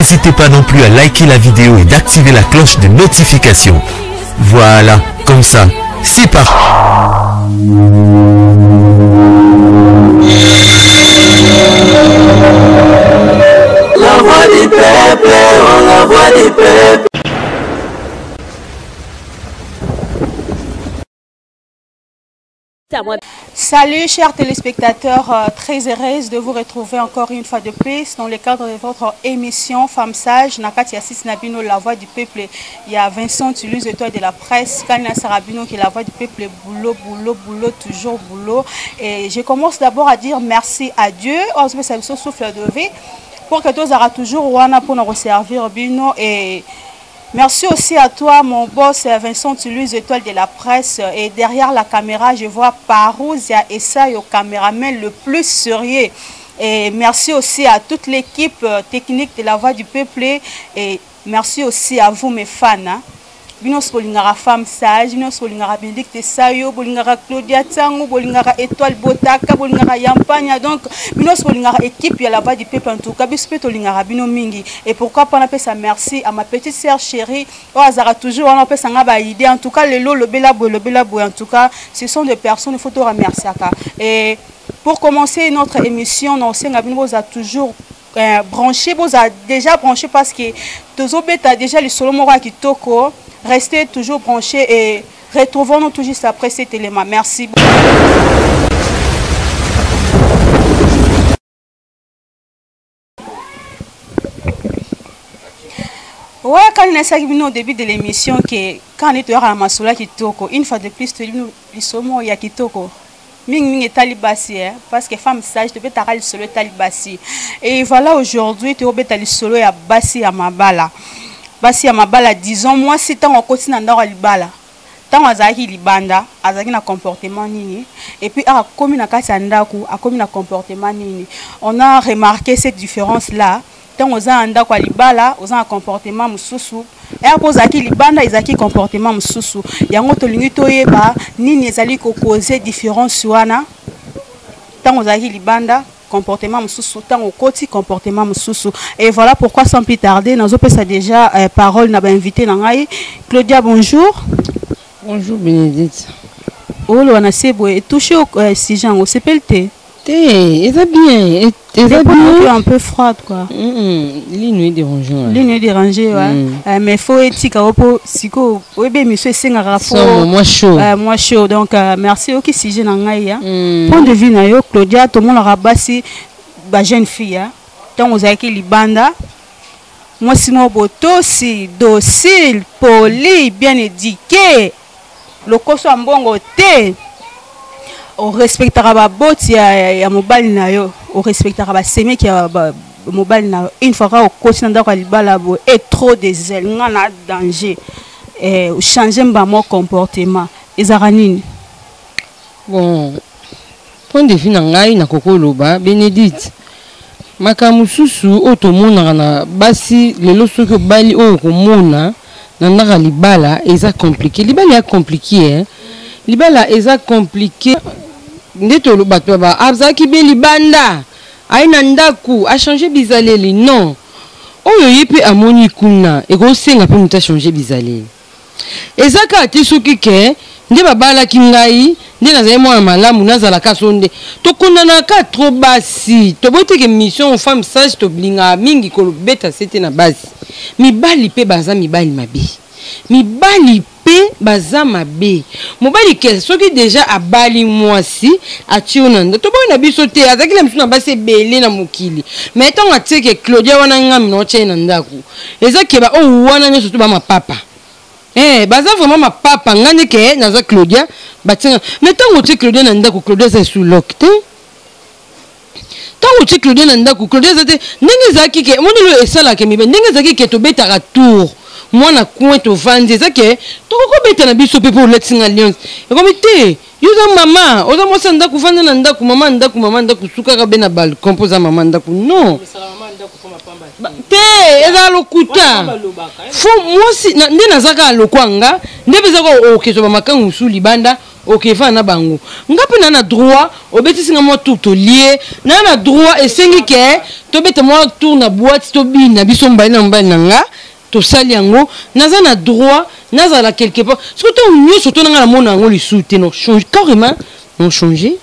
N'hésitez pas non plus à liker la vidéo et d'activer la cloche de notification. Voilà, comme ça, c'est parti. La voix du peuple, oh, la voix du peuple. Salut chers téléspectateurs, très heureuse de vous retrouver encore une fois de plus dans le cadre de votre émission Femme Sage. Nakati Assis Nabino, la voix du peuple. Il y a Vincent Toulouse, étoile de la presse, Kalina Sarabino qui est la voix du peuple, boulot, boulot, boulot, toujours boulot. Et je commence d'abord à dire merci à Dieu, oh, c'est un souffle de vie, pour que tous aura toujours wana pour nous resservir bino. Et merci aussi à toi, mon boss Vincent Toulouse, étoile de la presse. Et derrière la caméra, je vois Parousia Essayo, caméraman le plus sérieux. Et merci aussi à toute l'équipe technique de la Voix du Peuple. Et merci aussi à vous, mes fans. Hein. Bino bolingaka femme sage, bino bolingaka Bénédicte Sayo, bolingaka Claudia Tsango, bolingaka Étoile Botaka, bolingaka Yampanya. Donc, bino bolingaka équipe ya la Voix du Peuple en tout cas, biso pe tolingaka bino mingi. Et pourquoi pas on appelle ça merci à ma petite sœur chérie, oh Azara toujours on appelle ça nga ba idée. En tout cas, le lot, le bela boy, le bela boy, en tout cas, ce sont des personnes, il faut te remercier. Et pour commencer notre émission, on sait que bino boza toujours branché, boza déjà branché parce que tozobeta déjà le solo moko ya kitoko. Restez toujours branchés et retrouvons-nous tout juste après cet élément. Merci. Ouais, quand on a dit au début de l'émission que quand on est à Massoula Kitoko, une fois de plus, tu dis nous sommes ya Kitoko. Ming ming etali basi, hein, parce que femme sage, tu peux t'arrêter solo etali basi. Et voilà aujourd'hui, tu peux t'aller solo ya basi ya mabala. Basi ya mabala, disons moi si tant on continue dans libala. Tant azaki libanda, azaki na comportement nini et puis a komi na kati ya ndaku, a komi na comportement nini. On a remarqué cette différence là. Tant oza ndako ya libala, oza na comportement mususu. Et après ozaki libanda, ezaki comportement mususu. Yango tolingi toyeba nini ezali ko causer différence wana. Tant ozaki libanda, comportement mususu, tant okoti comportement mususu. Et voilà pourquoi sans plus tarder, nazo pesa déjà parole na ba invité na ngai. Claudia, bonjour. Bonjour Bénédicte. Oh, wana seboye touché au sujet ngo sepel te. Te, eza bien, eza Des bien. fois, un peu froide quoi. Lino est dérangée, ouais. Lino est dérangée, ouais. Mais faut éthique opo siko oyebe monsieur sengaka fo. Somo, moi chaud. Moi chaud. Donc merci oki sujet na ngai, hein. Point de vue na yo Claudia, tout le monde rabasi ba jeune fille, hein. Tant ozaki libanda. Moi si mo botosi, docile, poli, bien éduqué. Lokoso mbongo te. On respectera ba boti ya mobali na yo, on respectera ba semeki ya ba mobali na yo. Une fois ka okoti na ndako ya libala boye, et trop de zèle, nga na danger. Eh, changer mba mo comportement. Ezara nini? Bon, point de vue na ngai na kokoloba, Bénédicte. Makambo mosusu oyo tomonaka na basi lelo soki obali oyo komona na ndako ya libala eza compliqué. Libala ya compliqué, hein? Libala eza compliqué. Nde toloba bato ba azalaki be libanda, aye na ndako, a changer bizaleli, non. Oyo ye mpe amoni kuna, ekosenga mpe moto a changer bizaleli. Eza kaka te soki ke nde babalaki ngai, nde nazali mwana malamu, nazalaka so nde. Tokondanaka trop basi. Toboyi te ke mission femme sage tolingaka mingi kolobeta se te na basi. Mibali mpe baza mibali mabe. Mibali mpe baza mabe. Mobali ke soki deja abali mwasi, atie yo na ndo. Toboyi na biso te, azalaki na misu na basi ebele na mokili. Mais ntango atie ke Claudia wana ngami na otie ye na ndako. Eza ke ba oyo wana nyonso to ba mapapa. Eh, baza vraiment mapapa. Nga nde ke naza Claudia, batie nga. Mais ntango otie Claudia na ndako, Claudia aza sous lock te. Ntango otie Claudia na ndako, Claudia aza te. Ndenge ezalaki ke, omoni oyo esalaka mibali, ndenge ezalaki ke tobetaka tour. Mwana coin tovandi, eza ke tokokobeta na biso mpe mpo olati nga alliance. Ekomi te, yo oza mama, oza mwasi ya ndako, vanda na ndako, mama ndako, mama ndako, sukaka be na balcon mpo oza mama ndako. Non. Ba, te, eza lokuta. Fo mwasi, na, nde nazaka lokwa nga, nde mpe ezaka okezwa ba makangu mosusu libanda, Okevanda na bango. Nga mpe na na droit, obetisi nga mwa tour tolie, na na droit esengi ke tobeta mwa tour na boîte, tobina biso mobali na mobali na nga, tosali yango, naza na droit nazala quelque part. Soki ntango nyonso to na nga namona yango lisusu te, no change carrément, no changer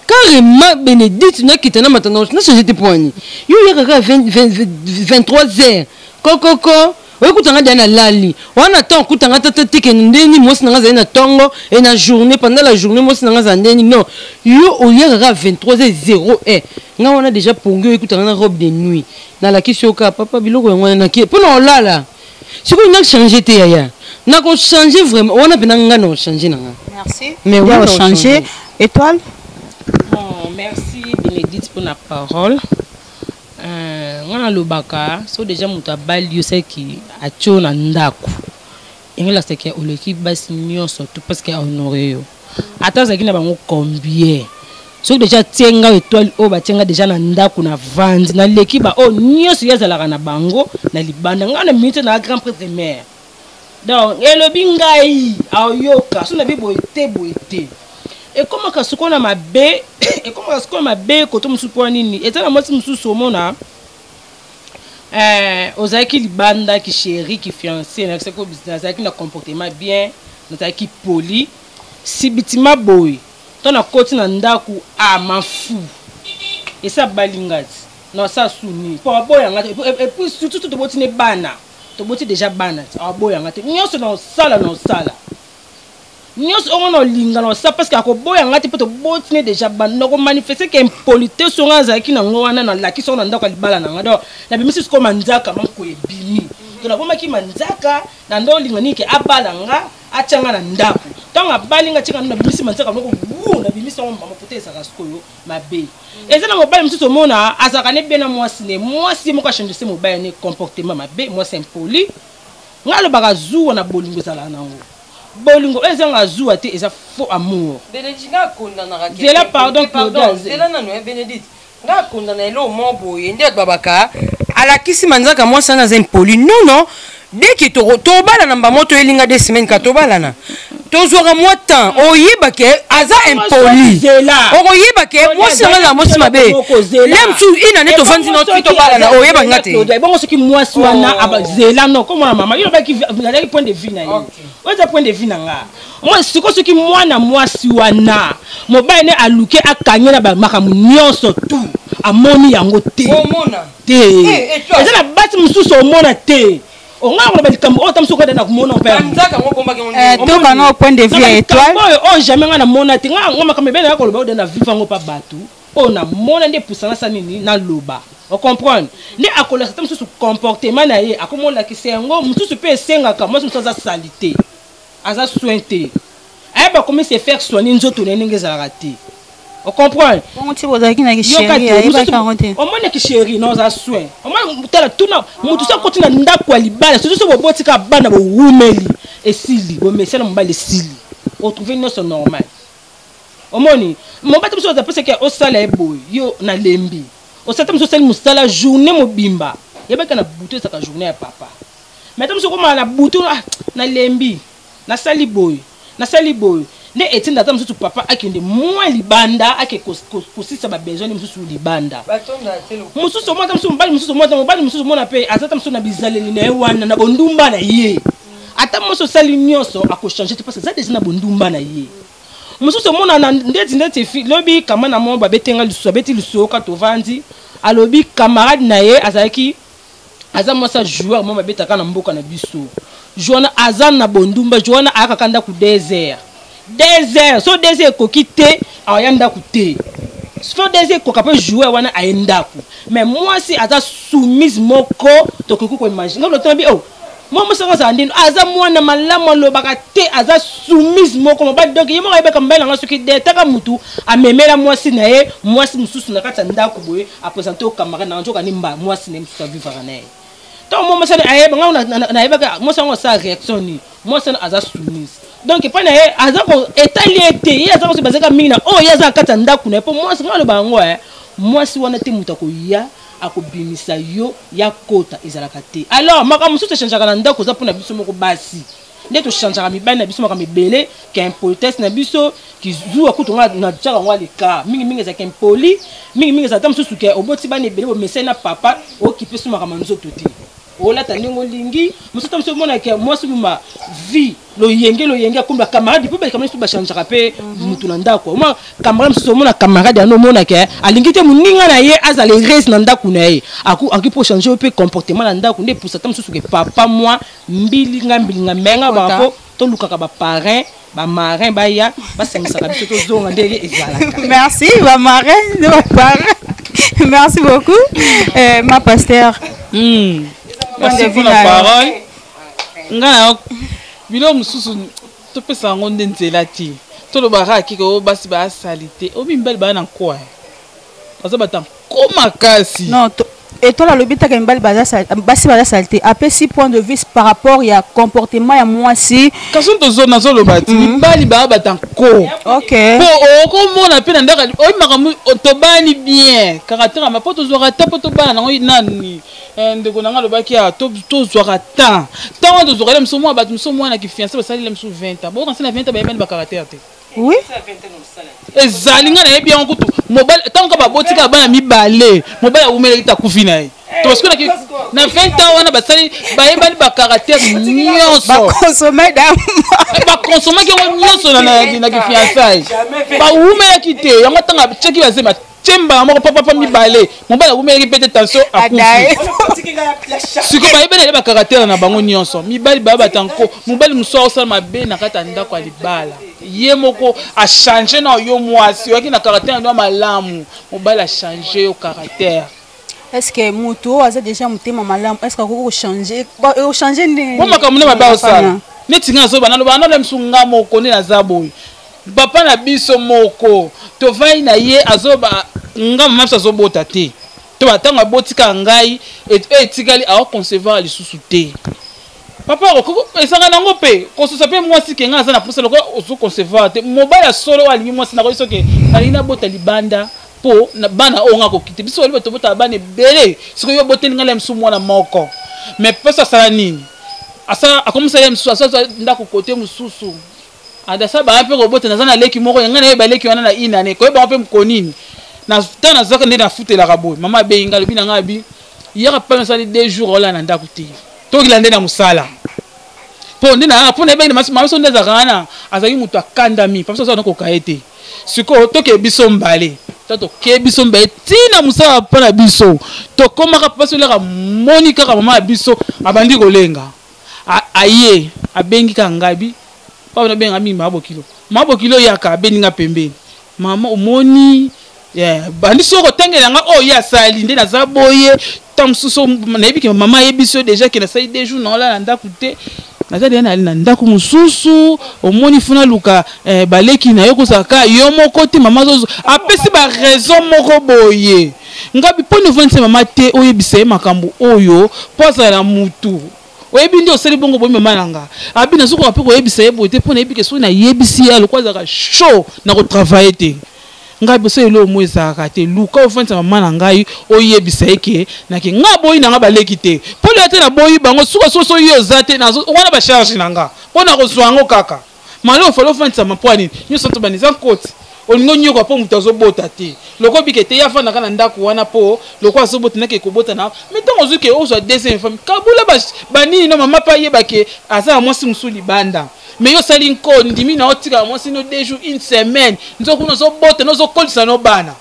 carrément. Bénédicte, nakita na mata, na change te. Poani yo oyaka kaka 23 heures kokoko, oyekutanga dia nalali wana. Ntango okutanga tata teke ndeni mwasi nanga azali na ntongo e na journée, pendant la journée mwasi nanga azala ndeni. Non, yo oyaka kaka 23 heures 0 e nga wana déjà pongi, oyekutanga na robe de nuit, nalakisi yo kaka papa biloko yango wana nakie mpo na olala. Sikoyo na change te yaya, nakochange vraiment wana mpena nga na ochange na nga. Merci. Mais oui, oui, changer. Étoile. Bon, merci Bénédicte pour la parole. Nga nalobaka so déjà moto abali yo, seki atie yo na ndako, engelaseke oleki basi nyonso tout, parce que ahonore yo, ata azalaki na bango combien. Soki déjà atie nga étoile oyo batie nga déjà na ndako, na vandi, naleki ba oyo nyonso ye azalaka na bango na libanda. Nga na minute na grand prêtre mare, donc elobi ngai ayoka so nabi boye te, boye te. Ekomaka sikoyo na mabe, ekomaka sikoyo mabe koto mosusu. Mpo nini? Eza na mwasi mosusu omona ozalaki libanda, ki chéri, ki fiancé, nazalaki na comportement bien, nazalaki poli, sibitima boye to nakoti na ndako, a mafu esa balinga ti na asa suni mpo aboyanga te. Et puis surtout toboti ne bana, toboti déjà bana ti aboyanga te. Nyonso na osala, na osala nyonso ongo na olinga na osala, parce que akoboyanga te mpo toboti ne déjà bana. Nakomanifeste ke impolitesse ongo azalaki nango wana, nalakisi ongo na ndako ya libala na nga. Donc nabimisi sikoyo manzaka moko ebimi to nabomaki manzaka na ndo olinga nini ke abala nga, atia nga na ndako. Ntango abali nga, atia nga, nabimisi manzaka moko wu, nabimisi yango mama pote. Ezalaka sikoyo mabe. Eza na mobali mosusu omona azalaka ne bien na mwasi ne, mwasi ye moko achange se mobali ne comportement mabe, mwasi impoli. Ngai alobaka zuwa na bolingo ezalaka nango, bolingo oyo ezanga zuwa te eza faux amour. Bénédicte, nga akondanaka. Zela, pardon, Claudia. Zela nano, Bénédicte. Nga akondana eloko moko boye nde bato babaka alakisi manzaka, mwasi wana aza impoli. Non, non, dès que tobalana mba mo toyelinga 2 semaines ka tobalana, tozwaka mwa temps, oyeba ke aza impoli, okoyeba ke mwasi nanga azala mwasi mabe. Le mosusu inane tovandi no ti tobalana, oyeba nga te. Bongo soki mwasi wana zela no komona mama yo lobaki azalaki point de vue na ye, oyo eza point de vue na nga. Moi sikoyo, soki mwana mwasi wana mobali ne aluke akanye na bamakambo nyonso tu, amoni yango te te. Eza na basi mosusu omona te, onga koloba likambo oyo ta mosusu okada na komona. Tokana point de vue ya Étoile. Oyo oyo jamais nga namona te. Nga ngo makambo ebele koloba oyo na vivre yango pa bato oyo namona nde epusanga sa nini naloba, ocomprendre nde akolakisa ta mosusu comportement na ye, akomolakisa yango mosusu mpe esengaka. Mwasi mosusu aza sali te, aza soin te, ayeba komi se faire soigner nzoto na ye ndenge ezalaka te, ocomprendre? Bongo ti bozalaki na kichéri, ayebaki yango te? Omonaki chéri na oza soin, omoni tala tuna motu so akoti na ndako ya libala, surtout so bobotika bana, bowumeli, esili, bomesana mobali, esili, otrouve nyonso normal. Omoni mobali mosusu aza pesaki osala ye boye, yo nalembi, osala te. Mosusu osali mosala journée mobimba, yebaka na butu ezalaka journée ya papa. Mais ata mosusu okomaka na butu, ah, nalembi, nasali boye, nasali boye, nde etinda ata mosusu papa akende mwa libanda, ake kosisa babesoin nde mosusu libanda. Mosusu omona ata mosusu mobali mosusu omona mobali mosusu omona mpe aza ata mosusu na bizaleli na ye wana, na bondumba na ye. Ata mosusu osali nyonso, akochange te, parce aza deja na bondumba na ye. Mosusu omona na ndeti ndeti lobi kama na mo babetenga lisusu, abeti lisusu oka tovandi, alobi camarade na ye azalaki aza mwasi ya joueur mo babetaka na mboka na biso. Joana aza na bondumba, Joana ayakaka ndako 2 heures, 2 heures so 2 heures ekoki te, aya ndako te. So 2 heures ekoka mpe joueur wana aye ndako. Mais mwasi aza soumise moko tokoki koimagine nga bi oh, mwa mwasi yango azala ndeni, aza mwana malamu, alobaka te, aza soumise moko mobali. Donc ye moko ayebaka mobali nanga soki de taka mutu amemela mwasi na ye mwasi mosusu na kati ya ndako boye, apresente o camarade nanga, nzoka ni mba mwasi na ye mosusu avivaka na ye. Ntango mwa mwasi ayeba nga nayebaka mwasi yango asala réaction nini. Mwasi wana aza soumise, donc epai na ye aza etali ye te, ye aza koso bazalaka mingi na oyo ye aza na kati ya ndako na ye. Mpo mwasi nga aloba yango, mwasi wana te moto akoya akobimisa yo ya kota ezalaka te. Alors makambo mosusu echangeaka na ndako eza mpona biso moko basi. Nde tochangeaka mibali na biso makambo ebele, ka impolitesse na biso, kizuwa kutu nga natiaka yango aleka mingimingi, ezalaka impoli mingimingi, ezala ta mosusu ke oboti bana ebele, bomesai na papa, okipe so makambo ya nzoto te, olata ndenge olingi. Mosusu ta mosusu omonaka mwasi bima vie loyenge loyenge, akomi bacamarade mpo bacamarade mosusu bachangeaka mpe motu na ndako. Omona camarade mosusu, omona camarade yango, omonaka alingi te moninga na ye azala heureuse na ndako na ye, akoki mpo change mpe comportement na ndako. Nde epusa ta mosusu ke papa mwa mbilinga mbilinga menga baka mpo tolukaka baparrain, bamarin baya basangisaka biso, tozonga ndenge ezalaka. Merci bamarin nde baparrain, merci beaucoup ma pasteur. Merci pour la parole. Ngai na biloko mosusu topesa yango nde nzela te. Tolobaka akika oyo basi baasali te, oyo mibali baya na nkoa, baza bato ya nko makasi. Non, Etoile alobi taka mibali baza, basi baza saleté, apesi point de vue par rapport ya comportement ya mwasi. Kasi tozo nazoloba ti mibali baya bato ya nko. Ok. Po okomona mpe na ndako oyi makambo tobani bien caractère ma, mpo tozwaka te, mpo tobana nango nani. Ndeko na nga alobaki awa, tozwaka temps, ntango wana tozwaka le mosusu mwa bato mosusu mwana kifiance basali le mosusu 20 ans, bokanisi na 20 ans bayebani bacaractère te. Oui. Ezali nga nayebi yango kutu, mobali ntango kaka babotika bana mibale, mobali awumelaki te, akufi na ye. To parce que na 20 ans wana basali bayebani bacaractère nyonso. Bakonsome. Bakonsomaki yango nyonso na kifiançaille, bawumelaki te yango. Ntango atiaki bazema tie mbala moko papapa mibale, mobali awumelaki mpe te, tension, akufi. Sikoyo bayebani ale bacaractère na bango nyonso. Mibali baya batanko, mobali mosusu aosala mabe na kati ya ndako ya libala, ye moko achange na yo. Mwasi oyaki na caractère na yo malamu, mobali achange yo caractère. Est ce que moto oyo aza déjà motema malamu, est ce que akoki kochange, ochange ndenge? Po makambo nde mabe aosala neti nga nazoba, naloba naloba misu nga moko nde naza boye. Papa na biso moko tovandi na ye, azoba nga mama biso azobota te, to ntango abotika ngai etikali aoconcevoir lisusu te. Papa ezalaka nango mpe kososa mpe mwasi ke ngai aza na mposa lokola ozoconcevoir te. Mobali ya solo oyo alingi mwasi, nakoki soki nalingi nabota libanda mpo na bana oyo nga koki te. Biso bali tobotaka bana ebele, sikoyo yo oboteli ngai mosusu mwana moko. Mais mposo asala nini? Asala akomisala ye mosusu, asala ndako kote mosusu, adasa baya mpe kobota. Naza na leki moko ya ngai, nayeba leki wana na inane koyeba ngo mpe mokonini ntango nazwaka nde nafutelaka boye. Mama abeyi ngai, alobi na ngai, abi yaka papa nasali 2 jours olala na ndako te, tokila nde na mosala mpo nde na mpo nayebaki mama so nde azalaka wana, azalaki moto akandami. Papa so aza nakoka ye te. Sikoyo toke biso mbale to toke biso mbale ntina mosala mpo na biso tokomaka. Papa so elaka moni kaka mama ya biso abandi kolenga, aye abengi kaka ngai bi papa, nabenga mingi mama bokilo, mama bokilo yaka. Abendi nga pembeni, mama omoni, yeah. Bandi soki kotangela nga oyo ye asali nde naza boye. Ntango mosusu nayebi ke mama ayebi so déjà ke nasali 2 jours naolala na ndako te, naza deja na ndako mosusu. Omoni funa luka baleki na yo, kozala kaka yo moko te. Mama azozo apesi baraison moko boye. Ngabi mpo novandisa mama te, oyebisa ye makambo oyo mpo azala na mutu oyebi nde osali bongo boyi. Mama na nga abi nazokoka mpe koyebisa ye boye te, mpo nayebi ke soki nayebisi ye aloko azalaka chaud na kotravaille te. Ngai boso eloko mo ezalaka te, luka ofandisa mama na ngai, oyebisa ye ke nake ngai aboyi na ngai baleki te, mpo leya te naboyi bango. Suka soso ye oza te wana bacharge na nga mpo na kozwa yango kaka malo. Ofali ofandisa mpo ya nini? Nyonso to bani eza nkoti, olingi onyoka mpo moto azobota te, loko obike te, ye afandaka na ndako wana mpo loko azobota nake kobota na me. Ntango ozwi ke ozwa deuxième femme, kabula banini no mama mpe ayeba ke aza na mwasi mosusu libanda. Mais yo osali nko ndimi na otikala mwasi no 2 jours, une semaine, nzoku kuna ozobota no ozokolisa no bana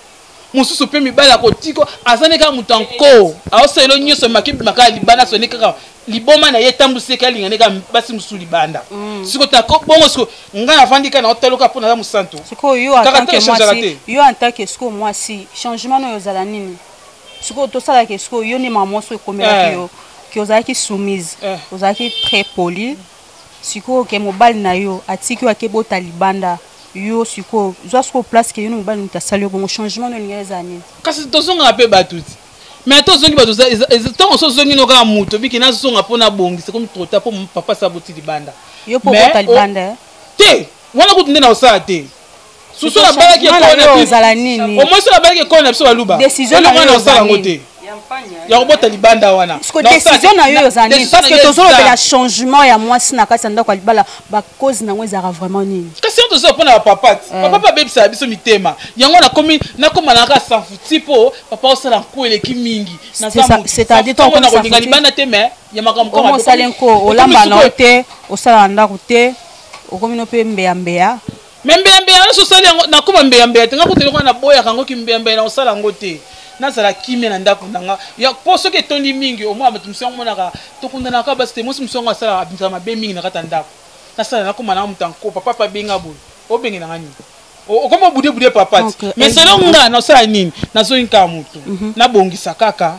mosusu mpe mibali akotika aza nde kaka moto anko aosalelo nyonso makebimaka ya libanda asone kaka liboma na ye etambwisi eke alinga nde kaka basi mosusu libanda. Siko tako bongo, siko ngai navandi kaka na otaloka mpo naza mosantu. Sikoyo yo en tant que mwasi, yo en tant que sikoyo mwasi, changement oyo ozala nini sikoyo tosalaka? Sikoyo yo nde mama mwasi ekomelaki yo ke ozalaki soumise, ozalaki très poli, sikoyo ke mobali na yo atiki yo akebota libanda, yo sikoyo zwa sikoyo place ke yo na mobali moto asali yo bongo, changement no elingi ezala nini? Kasi tozongaka mpe bato ti mais ata ozongi bato, ntango so ozongi no kaka moto obiki nazonga mpo nabongisa komi trop tard mpo papa asaboti libanda. Yo mpo obota libanda? Te, wana kutu nde na osala te. Susu nabalaki ekolo na biso, omoi so nabalaki ekolo na biso baluba, eloko wana osala yango te. Ya kobota libanda wana. Parce que décision na yo eza nini? Parce que tozolobela changement ya mwasi na kati ya ndako ya libala, bacause nango ezalaka vraiment nini? Kasi yango tozola mpona bapapa ti papa mpe abebisaka biso mitema. Yango nakomi nakoma naka safuti mpo papa osala nko eleki mingi. C'est-à-dire ntango nakolinga libanda te, mais ya makambo kaka osali nko, olamba na yo te, osala na ndako te, okomi no mpe mbeyambeya. Mais mbeyambeya nyonso osali yango, nakoma mbeyambeya te. Nga kutu eloko wana naboyaka yango, kimbeyambeya na kosala yango te. Nazala kimia na ndako na nga ya mpo soki etondi mingi, omona bato mosu yango monaka tokundanaka basi te. Mwasi mosu yango asalaka, abimisaka mabe mingi na kati ya ndako. Nasala nakoma na moto yanko papa mpe abenga boye, obengela nga nini? Okoma obude bude papa ti. Mais selon nga, nasala nini? Nazongi kaka motu, nabongisa kaka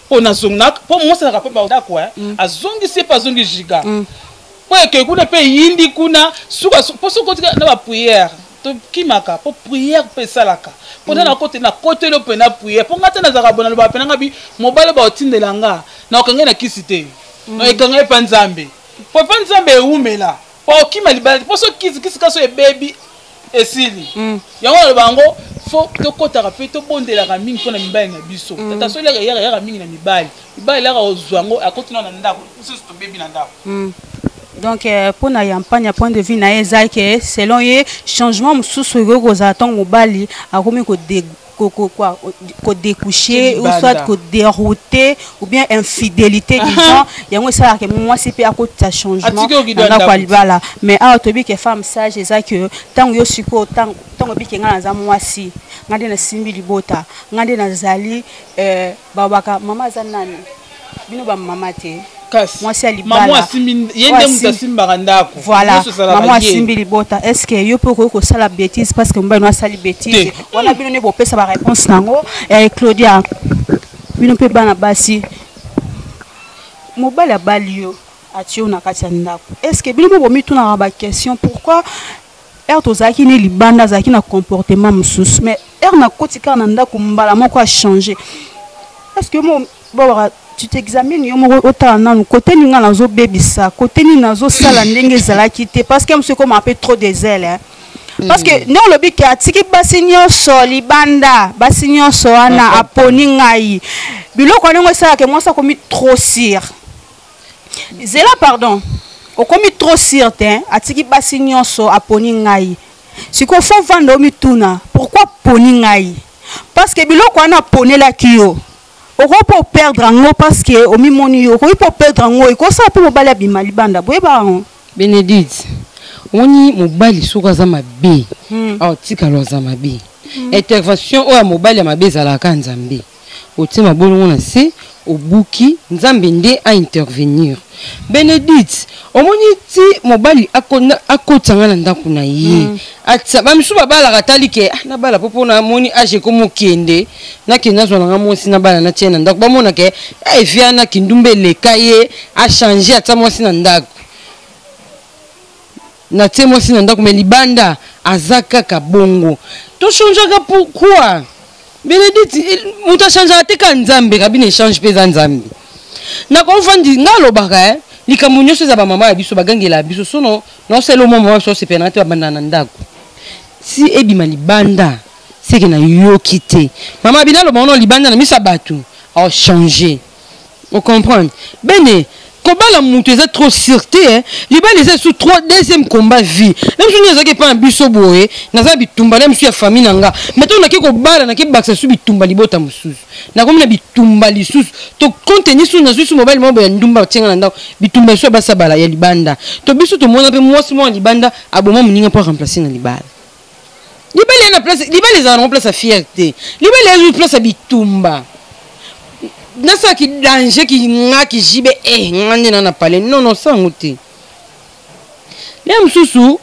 mpo nazongi mpo mwasi azalaka mpe bandako azongisi ye mpe azongi giga mpo eke kuna mpe eyindi kuna suka mpo soki otika na baprière tokimaka mpo prière mpe esalaka mpo nde nakote nakoteli mpe na prière mpo nga te nazalaka bona lobaka mpe nanga bi mobali baotindela nga na okangai na kisi te, na ekanga ye mpa Nzambe mpo epa Nzambe ewumela mpo okima libala te mpo so kisi kisi kaso ebebi esili. Yango naloba yango, fo tokɔtaka mpe tobondelaka mingi mpo na mibali na biso. Tata so eliaka eyaka yaka mingi na mibali, mibali elaka kozwa yango akoti na ndako, biso tobebi na ndako. Donc mpona ya Mpanya, point de vue na ye eza ke selon ye, changement mosusu ekoki kozala ntango mobali akomi kodécoucher ou soit kodérouter ou bien infidélité, disons. Yango esalaka mwasi mpe akotisa changement na ndako ya libala. Mais awa toyebi ke femme sage eza ke ntango yo sikoyo, ntango obiki, ngai naza mwasi, ngai nde nasimbi libota, ngai nde nazali babaka mama aza nani, bino bamama te. Mwasi ya libala ye nde moto asimbaka ndako. Voilà, mama asimbi libota. Est ce que yo mpe okoki kosala bêtise parce que mobali no asali bêtise wana? Bino nde bopesa baréponse nango. Claudia, bino mpe bana basi, mobali abali yo, atie yo na kati ya ndako, est ce que bino mpe bomitunaka baquestion: pourquoi heure tozalaki ne libanda azalaki na comportement mosusu, mais heure nakoti kaka na ndako, mbala moko achange? Est ce que mo bobaka tu t'examines yo moko, otala nanu kote nini nga nazobebisa, kote nini nazosala ndenge ezalaki te? Parce que mosu ekoma mpe trop de zèle, hein? Parce que nde olobi ke atiki basi nyonso libanda, basi nyonso wana aponi ngai. Biloko wana yango esalaka mwasi akomi trop sûr. Zela, pardon, okomi trop sûr te, atiki basi nyonso, aponi ngai. Sikoyo fo vanda, omituna pourquoi aponi ngai, parce que biloko wana aponelaki yo, okoki mpo operdre yango, parce que omimoni yo okoki mpo operdre yango, ekosala mpo mobali abima libanda. Boyeba yango. Bénédicte, omoni mobali soki aza mabe, aotikala aza mabe. Intervention oyo ya mobali ya mabe ezalaka Nzambe. Otie mabolongo na se, obuki Nzambe nde aintervenir. Bénédicte, omoni ti mobali akotanga na ndako na ye, atia bamisusu babalaka, tali ke ah, nabala mpo mpona amoni age ekomi okende, nakende nazwa nanga mwasi, nabala, natie na ndako, bamona ke ah, evia na kindumba eleka ye, achange, atia mwasi na ndako. Natie mwasi na ndako, me libanda aza kaka bongo. Tochangeaka pourquoi, Bénédicte? Moto achangeaka te, ka Nzambe. Kabina échange mpe eza Nzambe. Nakovandi nga alobaka likambo nyonso eza bamama ya biso bagangela biso sono naosala omwa mama biso osepelanga te, babanda na ndako si ebima libanda seke nayoki te. Mama bina aloba wana libanda na miso ya bato aochange. Ocomprendre bene, kobala moto eza trop sûreté, eh. Libala eza sous trois deuxième combat vie na biso nde ezalaki epai na biso boye. Naza bitumba na biso ya famille na nga, mais ntango nake kobala, nake bakisa su bitumba libota mosusu, nakomi na bitumba lisusu to contenu su nazwi su mobali moko boye ya ndumba otienga na ndako, bitumba lisusu ya basi ya bala ya libanda. To biso tomona mpe mwasi moko ya libanda aboma moninga mpo aremplace na libala. Libala ya na place, libala ezala nango place ya fierté, libala ezwi place ya bitumba. Nasalaki danger ki nga ki jibe nga nde na na pale non non sango te. Le mosusu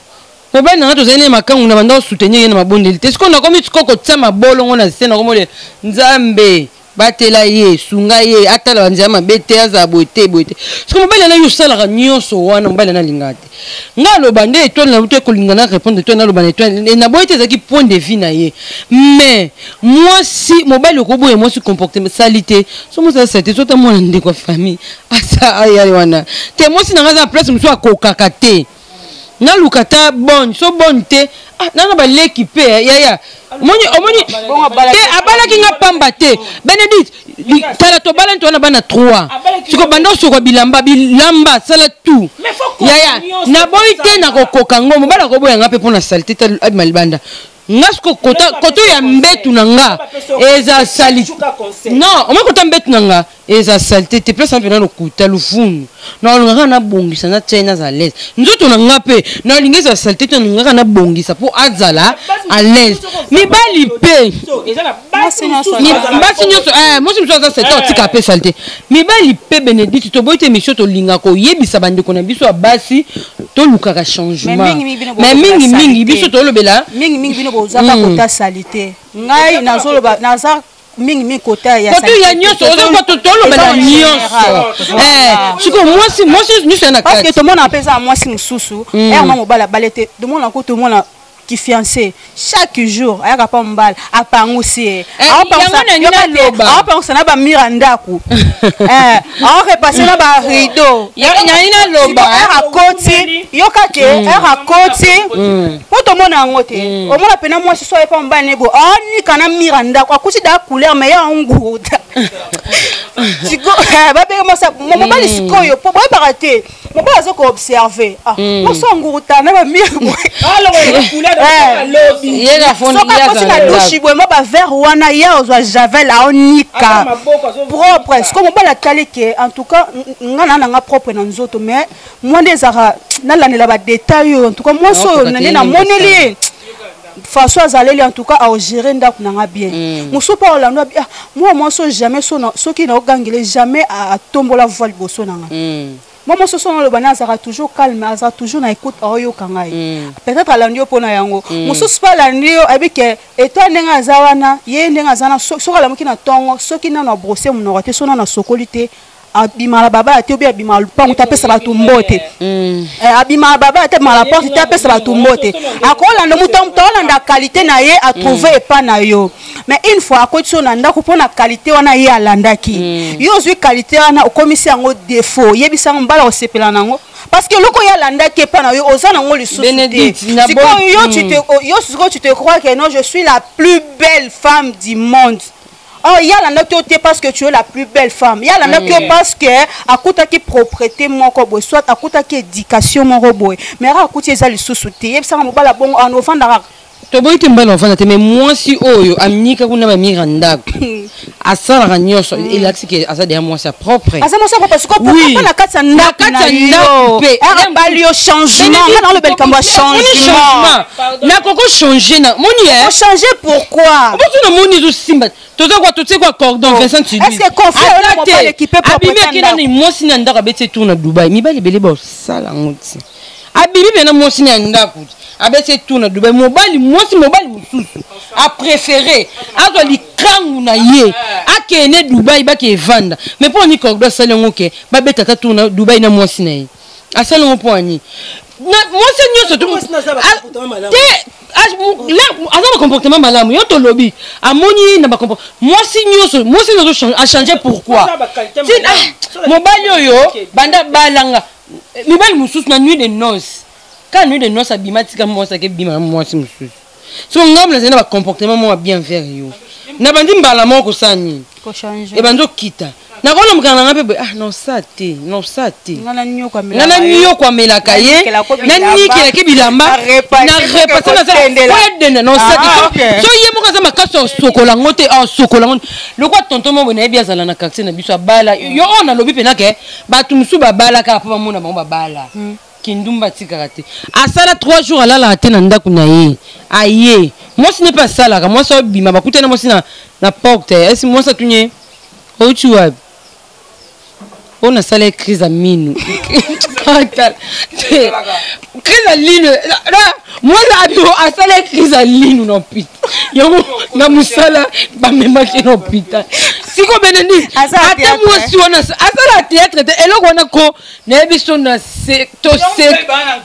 mobali na nga tozali na ye makangu na banda osoutenir ye na mabondeli te. Sikoyo nakomi sikoyo kotia mabolongo na se, nakomole Nzambe batela ye, sunga ye, atala banzela mabe te, azala boye te, boye te. Soki mobali ana yo osalaka nyonso wana, mobali ana alingaka te. Nga aloba nde étoile na butu ekolinga na répondre étoile, naloba na étoile naboyi te, ezalaki point de vue na ye. Mais mwasi mobali okoboya mwasi comportement sali te, so mwasi asali te, so ta mwana ndeko ya famille asa aya wana te. Mwasi na nga aza na place mosusu akokaka te. Naluka ata bonne, so bonne te. Ah, nana baleki mpe eh, yaya. Omoni, omoni te abalaki nga pamba te. Benedict, tala tobalani towana bana 3. Siko banda osokwa bilamba, bilamba sala tout. Yaya, naboyi te nakokoka ngo, mobali akoboya nga mpe mpo na salite te abima libanda. Nga siko kota koto ya mbetu na nga eza salite. Non, omoni kota mbetu na nga eza salite te, place wana mpena lokuta luvunu. Nalinga kaka nabongisa natia ye naza à l'aise. Nzoto na nga mpe nalinga ezala salite te, nalinga kaka nabongisa mpo azala à l'aise. Mibali mpe Mwasi nyonso basi nyonso eh, mwasi mosusu aza salite otika mpe salite. Mibali mpe Benedicte, toboyi te émission, tolingaka koyebisa bandeko na biso ya basi tolukaka changement. Mais mingi mingi bino Mais bokolobela mingi mingi salite. biso tolobela mingi mingi bino bozaka kota salite. Ngai nazoloba naza mingi mingi kota ya koto ya nyonso oza ko tolobela nyonso. Eh, sikoyo mwasi mwasi nyonso ya na parce que kati. tomona mpe eza ya mwasi mosusu ere ma mobali abale te, tomona ko tomona kifiancé chaque jour ayaka pa mobali apangusi ye. Eh, yango na nini naloba? Aopangusa na bamire ya ndako, aorepasse na barideau. Nani naloba? Ere akoti, yoka ke ere akoti mpo tomona yango te. Omona mpena mwasi so ayepa mobali ne boye, aonika na mire ya ndako, akuti da couleur mais ye aonguruta. Babenge mwasi mobali sikoyo po boyebaka te, mobali aza koobserve mwasi anguruta na bamire boye. Ye na fondi Soki ye akoti na azala douche boye, mwa bavere wana ye ozwa javel, aonika propre. Sikoyo mobali atali ke en tout cas nga na nanga propre na nzoto, mais mwa nde ezalaka nalandela badetail oyo. En tout cas mwasi oyo Aokoka te nde ye namoneli ye façon azaleli, en tout cas aogere ndako na nga bien. Mosusu mpe aolanda abi, ah, mwa mwasi oyo jamais soki naogangele jamais atombola voi liboso na nga. Mwa mwasi oso naloba na azalaka toujours calme, azalaka toujours na écoute, aoyoka ngai. Peut-être alandi yo mpona yango. Mosusu mpe alandi yo, ayebi ke etoile ndenge aza wana, ye ndenge aza na soki alamuki na ntongo, soki nano abrose monoko te, so nano asokoli te, abima na babaya te, obi abima na lupango te, apesa bato mbote. Abima na babaya te, abima na porte te, apesa bato mbote. Akolanda moto, moto aolanda qualité na ye atrouve epa na yo. Mais une fois akoti so na ndako, mpo na qualité wana ye alandaki yo, ozwi qualité wana, okomisi yango défaut, yebisa yango mobala kosepela nango, parce que eloko ye alandaki epa na yo, oza nango lisusu te. Bénédicte, na Sikoyo yo, tu te, oh, yo sikoyo tu te crois que non, je suis la plus belle femme du monde. Oh, ye alandaki yo te parce que tu es la plus belle femme. Ye alandaki yo parce que akutaki propreté moko boye, soit akutaki éducation moko boye, mais aka akuti eza lisusu te. Yebisanga, mobala bongo ano ofandaka? Toboyi te mobali ofanda te, mais mwasi oyo aminika kuna bamire ya ndako, asalaka nyonso, elakisi ke aza deya mwasi ya propre. Aza mwasi ya propre. Sikoyo Oui. pourquoi na kati ya Na ndako kati na ya ndako yo mpe. ere abali yo, changement? Nga naoloba likambo ya changement. Nakoko change na moni ye. Ochange pourquoi? Obosi namoni ezosimba, toza kwa totie kwa cordon. Vincent, tu Est-ce que conflit oyo na mobali équipé propre abimi te akenda ndako? na mwasi na ndako, abeti tour na Dubai. Mibali ebele basala yango ti abimi mpena mwasi na ya ndako, abeti tour na Dubai. Mobali mwasi, mobali mosusu apréféré azwa likangu na ye, akende Dubai, bake evanda. Mais mpo ani cordon asali yango ke babeta ata tour na Dubai na mwasi na ye? Asali yango mpo ani na mwasi nyonso Mwasi na aza ba comportement malamu. Te, aza na comportement malamu. Yo tolobi amoni na bacomportement mwasi nyonso, mwasi nyonso achange pourquoi? Aza ba qualité malamu. Mobali oyo banda balanga mibali mosusu na nuit de noce, ka nuit de noce abima, tika mwasi ake bima na mwasi mosusu. So ngambo nazali na bacomportement moko ya bien vers yo, na bandi mbala moko kosala nini? Kochange. Ebandi okita, nakolomokana na nga mpe boye, ah nosa te, nosa te. Nga nga nanyokamelaka ye, Nanikelako bilamba. nanikelaki bilamba, Narepase na repase, kotendela. nasalaedenda nosa te. Ah, ok. So ye moko aza makasi, osokola yango te, osokola yango lokwa tonton moko nayebi azala na quartier na biso, abala yo oyo nalobi mpena ke bato mosusu babalaka mpo bamona bango babala kindumba, atikaka te. Asala 3 jours alalaka te na ndako na ye. Aye mwasi ne mpe asalaka, mwasi obima, bakutani mwasi na porte. Esi mwasi atuni ye: "Outi wapi?" Oyo nasala ye crise ya minu. Atala, te, crise ya linu. Mwasi abi asala ye crise ya linu na hôpital, yango na mosala bamemaki na hôpital. Siko Benedi Asala ata théâtre. Mwasi wana asala théâtre te, eloko wana ko nayebi so na se tose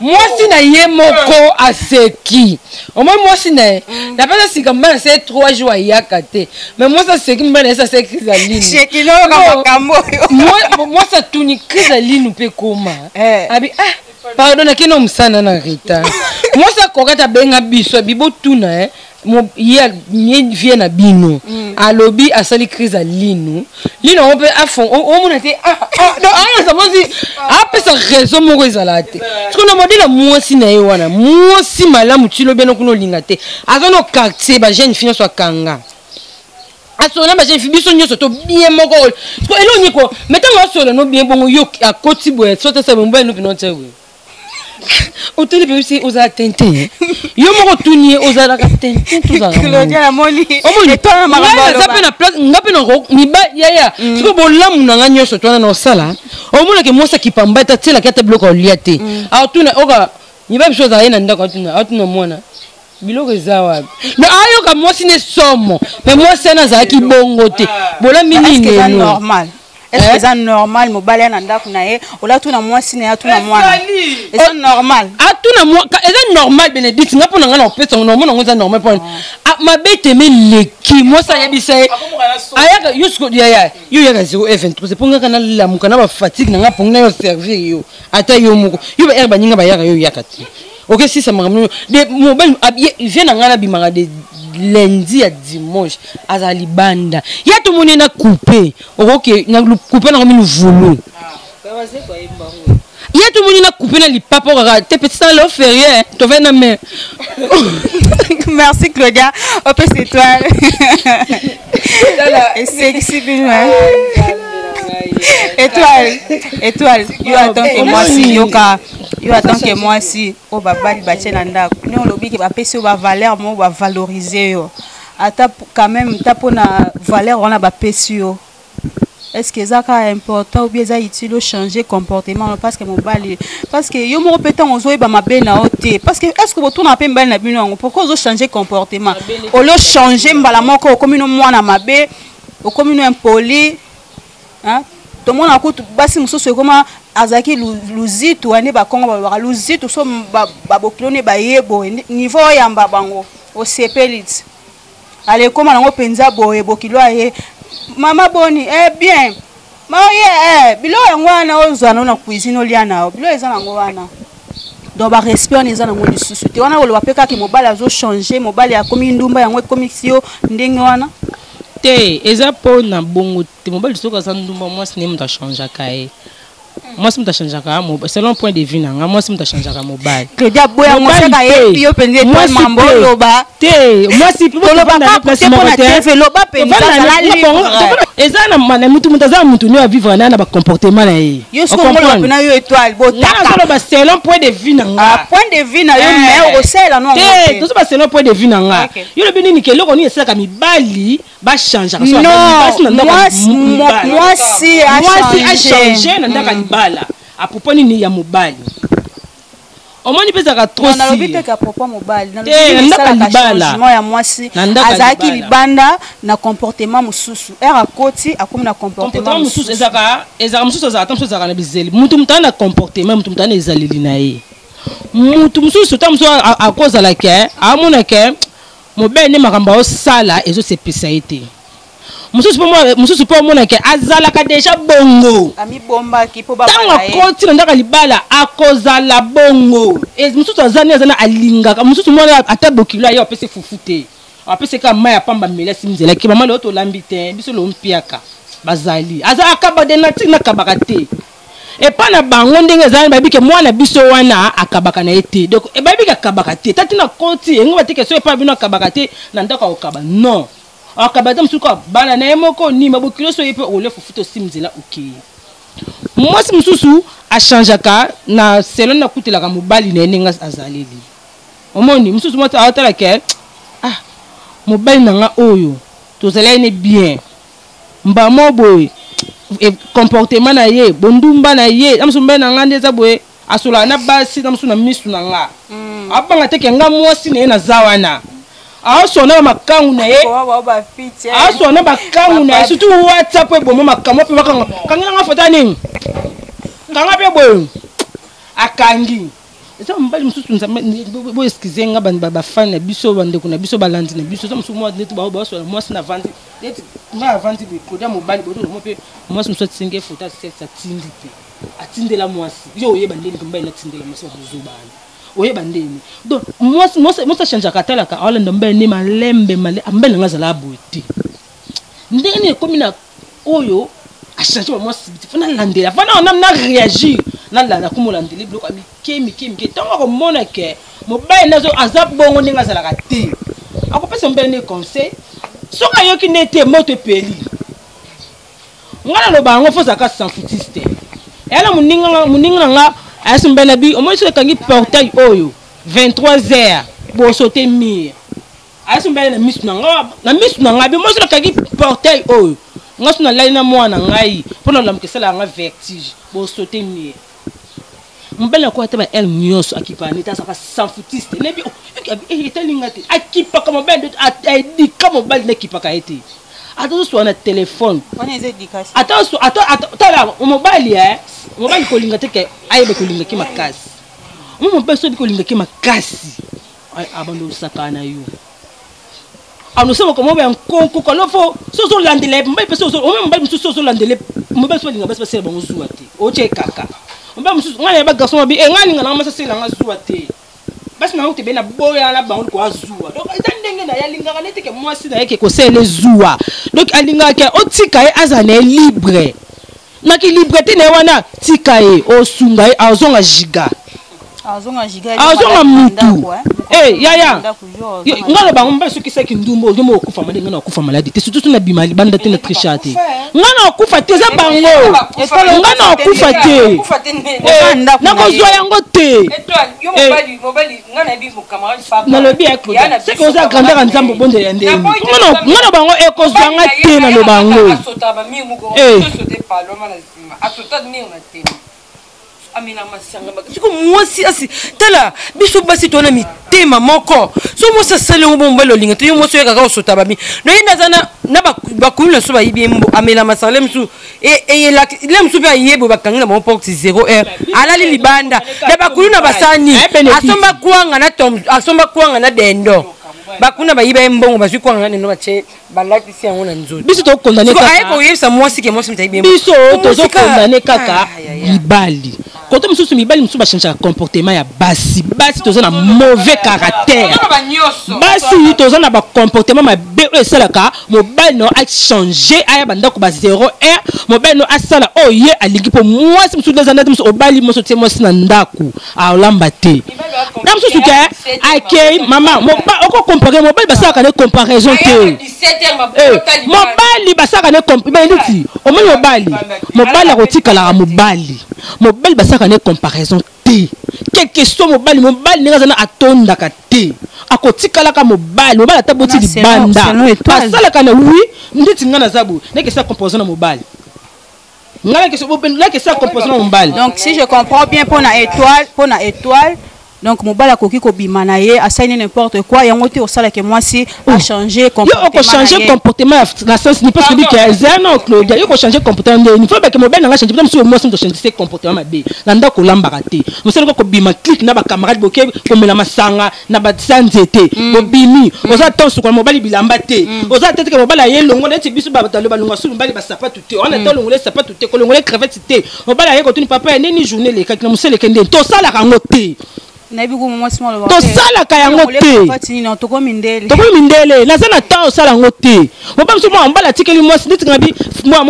mwasi na ye moko aseki. Omoi mwasi na ye napesa sika, mobali na se 3 jours ayaka te, mais mwasi aseki mobali na ye sase crise ya linu. Shekinoyoka Non. makambo oyo. Mwasi atuni crise ya linu mpe koma. Eh. Abi ah. Pardon, nakei na mosala na retard. Mwasi akoka te abenga biso abi botuna eh, ye ye vie na bino. Alobi asali crise ya linu. Linu yango mpe afon omona te ah, ah, donc aza mwasi apesa raison moko ezala te. Sikoyo na modele ya mwasi na ye wana, mwasi malamu ti lobi wana kuna olinga te. Aza na quartier ba jeune fille nyonso akanga. Asola ba jeune fille biso nyonso to bien moko oyo. Sikoyo eloko nini ko mais ntango asola no bien bongo yo akoti boye soki asala mobali no mpena otia boye. Otali mpe osi ozala tintin eh. Yo moko otuni ye ozalaka tintin to ozalaka Claudia namoni Omoni, étoile na makambo ngai naza aloba. mpe na place nga mpe nako mibali yaya sikoyo bolamu na nga nyonso to wana na osala omonake mwasi akipamba ete atielaki ata biloko ya kolia te atuna oka mibali biso azala ye na ndako atuna atuna mwana biloko eza wapi donc ayoka mwasi ne somo mais mwasi wana azalaki bongo te bolambi Est-ce nini que eza lelo normal? Est-ce que eza normal mobali ya na ndako na ye olatuna mwasi na ye atuna mwana? Eza normal? Atuna eza normal Benedicte, nga mpo na nga na kopesa ngo nomona ngo eza normal mpo mabe teme eleki mwasi ayebisa ye ayaka yo siko yaya yo yaka 0 f23 mpo ngaka nalamuka na bafatigue na nga mpongi na yo servir yo ata yo moko yo ba ere baninga bayaka yo yaka te ok sisa makambo nyo de mobali vie na ngai nabimaka de lundi ya dimanche azala libanda ya tomoni ye na coupe okoke na coupe nango minu vulu ye tomoni na coupe na lipapa kaka te petit na leo ferie tovai na mer. Merci Claudia, opesa étoile. Esekisi bino hein. Étoile, étoile, yo en tant que mwasi yoka, yo en tant que mwasi oyo babali batie na ndako ndenge olobi ke bapesi yo bavaleur moko bavalorize yo ata quand même ta mpona valeur wana bapesi yo, est-ce que eza kaka important ou bien eza utile ochanger comportement parce que mobali, parce que yo moko mpe ntango ozoyeba mabe na yo te, parce que est ce que botuna mpe mibali na bino yango pourquoi ozochanger comportement olio changer mbala moko okomi no mwana mabe, okomi no impoli hein? Tomona kutu basi mosusu ekoma azalaki luzitu ane bakongo balobaka luzitu so babokilo ne baye boye niveau oyamba bango osepeli ti ale ekóma nango mpenza boye bokilo aye mama boni eh bien maye eh biloko yango wana ozwa nango na cuisine olia na yo biloko eza nango wana. Donc barespect wana eza nango lisusu te. Wana koloba mpe kaka mobali azochange, mobali akomi ndumba, yango ekomisi yo ndenge wana. Te, eza mpo na bongo te. Mobali soki aza ndumba, mwasi nde moto achangeaka ye. Mwasi moto achangeaka selon point de vue na nga, mwasi moto achangeaka mobali. Claudia boya mosaka ye yo mpenza étoile mambo oloba. Te, mwasi toloba kaka te mpo na TV, loba mpenza, zala libre. Eza na mutu, mutu aza na mutu nio avivre na bacomportement na ye. Yo soki omoloba mpena yo étoile botaka. Nazoloba selon point de vue na nga. Ah, point de vue na yo, mais okosalela no. Te, tozoba selon point de vue na nga. Yo lobi nini ke eloko nini esalaka mibali bachangeaka? Non, mwasi. Mwasi achange na ndako ya libala à propos nini ya mobali omoni mpe ezalaka trop. Nalobi te ka propos mobali. Te, na ndako ya libala. Changement ya mwasi Na ndako ya azalaki libala. Libanda na comportement mosusu, ere akoti akomi na comportement comportement mosusu. Mosusu. Ezalaka mosusu, ezalaka ta mosusu, ezalaka na bizeli. Mutu mutu aza na comportement, mutu mutu aza na ezaleli na ye. Mutu mosusu ta mosusu akozala ke amona ke mobali nde makambo aosala ezosepesa ye te. Mosusu mosusu mpo omona ke azalaka deja bongo. Amibombaki mpo ntango babala ye. Akoti na ndako ya libala akozala bongo. Mosusu aza nde aza na alingaka mosusu mwana ata bokilo aye apesi fufu te, apesi kaka mai ya pamba meli asi nzela ke mama lelo tolambi te biso lelo mpiaka bazali aza akaba de nature nakabaka te epa na bango ndenge ezali bayebi ke mwana biso wana akabaka na ye te. Donc bayebi ke akabaka te tati na koti engo bateke so epa bino akabaka te na ndako akokaba non akaba te mosusu kaka bana na ye moko nima bokilo so ye mpe olia fufu to osimbi nzela okei. Mwasi mosusu achangeaka na selon nakutelaka mobali na ye ndenge azaleli. Omoni mosusu mwasi aotala ke ah mobali na nga oyo tozalaki ne bien mbamo boye comportement na ye bondumba na ye na mosusu mobali na nga nde eza boye asolaka na basi na mosusu na misu na nga abanga te ke nga mwasi na ye naza wana aosona ba makangu na ye aosona bakangu na ye surtout WhatsApp eboma makambo mpe bakanga kangela nga foto nini kanga mpe boye akangi eza mobali mosusu. Nzambe boexcuse nga bafani na biso, bandeko na biso, balandi na biso. Eza mosusu mwa neti baosola mwasi na vandi neti nga avandi boye kodia mobali boye tozomona mpe mwasi mosusu atingi foto ya sexe atindi te. Atindela mwasi, yo oyeba ndeni mobali natindela mwasi babozoba wana, oyeba ndeni. Donc mwasi mwasi achangeaka, atalaka, aolanda mobali nde malembe malembe. Mobali nanga azala boye te, ndenge nini ekomi na oyo achange ba mwasi biti, fo nalandela, fo na na réagir, nalanda komolandela biloko ya mike mike mike. Ntango akomona ke mobali nazo aza bongo ndenge azalaka te, akopesa mobali nde conseil. Soki ayoki nde te, moto epeli. Ngai naloba yango, fo ozalaka sans-foutiste. Eya na moninga na nga ayasi mobali na bi, omoni soki ekangi portail oyo 23 heures, bosote mire. Ayasi mobali na misu na nga, na misu na ngai bi, omoni soki ekangi portail oyo, nga so nalali na mwana ngai mpo na olamuka esalaka nga vertige, bosote mire. Mobali akoya ata ba ele nyonso, akipaka nete azalaka sans-foutiste. Nayebi etali nga te, akipaka mobali nde aedika mobali nde akipaka ye te. Ata ozoswa na telefone, ata tala mobali, mobali kolinga te ke ayeba kolingaki makasi. Mo mobali soki kolingaki makasi, abanda osakana na yo, anosamaka moko ya nkonko kalo. Fo so ozolandela ye mobali mpe ome mobali mosusu ozolandela mobali so balinga basi basala bango zuwa te, otye kaka mobali mosusu. Ngai nayeba garçon mabi e, ngai alinga nanga mwasi asala nga zuwa te, basi nango tebe na boya na bango ko azuwa. Donc eza ndenge na ye, alingaka nete ke mwasi na ye ke kosala ezuwa. Donc alingaka ke otika ye azala na ye libre, na kilibrete na ye wana, tika ye osunga ye, azonga giga, azonga mutu. Yaya, nga na bango mobali soki esaki ndumba, ozo moko okufa maladi. Nga na okufa maladi te, surtout so na bima libanda te, na tricha te. Nga na okufa te, eza bango. Nga na okufa te, nakozwa yango te. Nalobi ya Claudia, seke oza grandeur ya Nzambe, obondela ya ndeni. Nga na bango ekozwa nga te, naloba yango. Amela masanga siko mwasi asi tala biso basi towana mitema moko. So mwasi asali yango, bo mobali olinga te, yo mwasi oyekaka osota babi noye nde aza na bakulu na so bayibi ye mbo. Amela masanga le mosusu le mosusu mpe ayebo bakangi na bango porte 0 heure, alali libanda na bakulu na basani, asomba kwanga na tom, asomba kwanga na dendo. Bakulu na bayiba ye mbongo, bazwi kwanga na dendo, batie, balatisi yango na nzoto. Biso tokondane. Kaka aye koyebisa mwasi ke mwasi moto ayibi. Biso tozokondane kaka mibali. Kote mosusu, mibali mosusu bachangeaka comportement ya basi. Basi toza na mauvais caractère, basi toza na bacomportement mabe oyo esalaka mobali no achange, aya bandako ba 0 heure, mobali no asala oyo ye alingi. Mpo mwasi mosusu eza ndati mosusu, obali mwasi, otie mwasi na ndako, aolamba te na mosusu ke akei mama. Okocompare mobali, basalaka ne comparaison te. Mobali basalaka ne neti omoni mobali, mobali akotikalaka mobali. Mobali basalaka ne comparaison te, quelque soit mobali. Mobali ndenge aza na atondaka te, akotikalaka mobali. Mobali ata boti libanda, basalaka na wi ndeti ngai naza boye, ndenge esala comparaison na mobali, ngai nakesala comparaison na mobali. Donc si je comprends bien, mpona étoile, mpona étoile, donc mobali akoki kobima na ye, asali n'importe quoi, yango te osalaka mwasi achange. Yo okochange comportement na sens ni parce que bike eza na Claudia, yo kochange comportement ndeni? Fo bake mobali nanga change mosusu, mwasi moto change se comportement mabe na ndako, olambaka te, mosali ko kobima clique na bacamarade, boke komela masanga na basa nzete, bobimi, oza ta osukola mobali bilamba te, oza te teke mobali aye longo neti biso bato balonga su mobali basapatu te wana te, olongola sapatu te, kolongola crevette te. Mobali aye kotuni papa ya ndeni, journée elekaki na mosala eke ndeni. Tosalaka yango te, tosalaka yango te. Tokomi mindele. Tokomi mindele, naza na temps osala yango te. Mobali mosusu, mwa mobali atikeli mwasi neti ngabi, mwa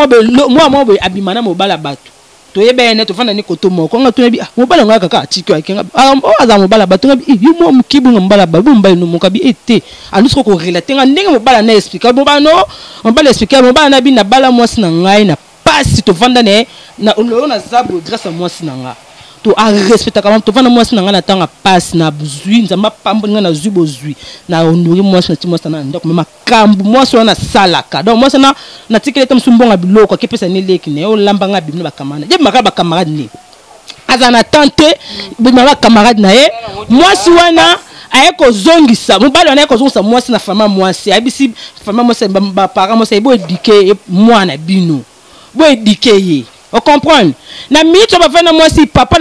mwa boye abima na mobali ya bato, toyeba ye ne, tovanda ni koto moko. Nga toyebi mobali yango kaka atiki akenga oyo aza mobali ya bato. Ngabi yo mwa mokibunga mobali ya bato, mobali no moko abi ete alusi ko korelate nga ndenge mobali na explike mobali no, mobali explike mobali na bi na bala mwasi na ngai na pasi, tovanda na ye na oyo naza boye grâce ya mwasi na nga to arespectaka. Tovanda mwasi na ngai na ntango ya pasi, na zwi Nzambe apamboli ngai, nazwi bozwi, na honore mwasi, nati mwasi na ndako. Me makambo mwasi wana nasalaka, donc mwasi wana natikeli ete mosu mbongo ya biloko akepesa ne leki na ye, olamba ngai, abimi na bacamarade ye, bimaka bacamarade ne, azala na temps te, bimaka bacamarade na ye. Mwasi wana aye kozongisa mobali wana, aye kozongisa mwasi na fama. Mwasi ayebisi fama, mwasi baparent, mwasi aye boéduquer mwana bino, boéduquer ye, ocomprendre. Na minute oyo bafandi na mwasi, papa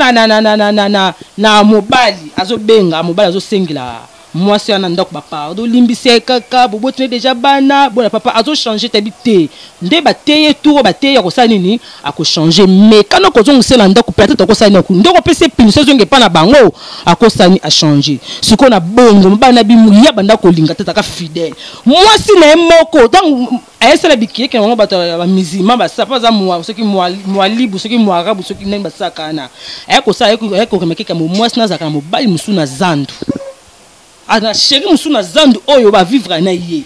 na mobali azobenga mobali, azosengela. Mwasi wana ndako bapardon, limbisa ye kaka, boboti ne deja bana, bona papa azochange tabi te. Nde bateye tour bateye ya kosala nini, akochange. Mais kana kozongisa na ndako peut-être akosala nini, nde okopesa ye punition azonga epa na bango, akosala nini, achange. Sikoyo na bongo mobali na bimu ya banda kolinga te, azalaka fidèle. Mwasi na ye moko ntango ayesala bikiyeke na bango bato ya bamizima basala mpo aza soki mwalibu soki mwarabu soki ndenge basalaka wana, aye kosala, aye koremake kamo mwasi nazalaka na mobali mosusu na zandu, na chéri mosusu na zandu oyo bavivre na ye.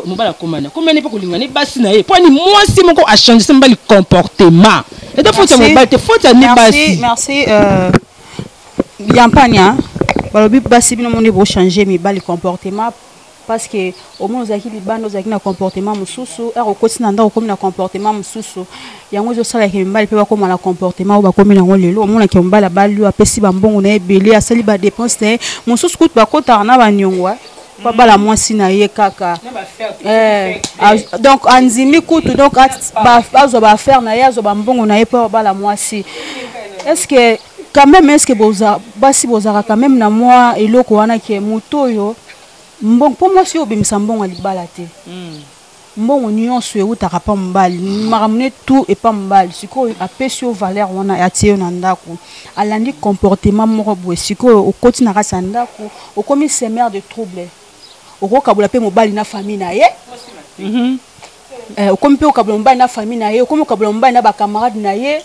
Mobali akomana komani mpe kolinga ne basi na ye mpo ani mwasi moko achange se mobali comportement eza faute ya mobali te, faute ya ne basi. Merci. Yampania balobi basi bino moni bochange mibali comportement parce que au moins ozalaki libanda, ozalaki na comportement mosusu, ere okoti na ndako okomi na comportement mosusu. Yango ezosalaka mibali mpe bakóma na comportement oyo bakomi nango lelo. Omonaki mobali abali oyo apesi bambongo na ye ebele, asali badepense na ye mosusu, kutu bakotaka na baniongo po abala mwasi na ye kaka. Donc andimi kutu, donc azwa baaffaire na ye, azwa bambongo na ye mpo abala mwasi. Est ce que quand même, est ce que basi bozalaka quand même na mwa eloko wana ke moto oyo mbongo mpo mwasi oyo obimisa mbongo ya libala te, mbongo nyonso eutaka pa mobali, makambo ne tout epa mobali. Sikoyo apesi yo valeur wana, atie yo na ndako, alandi comportement moko boye. Sikoyo okoti na kati ya ndako, okomi semeur de trouble, okokabola mpe mobali na famille na ye. Okomi mpe okabola mobali na famille na ye, okomi okabola mobali na bacamarade na ye.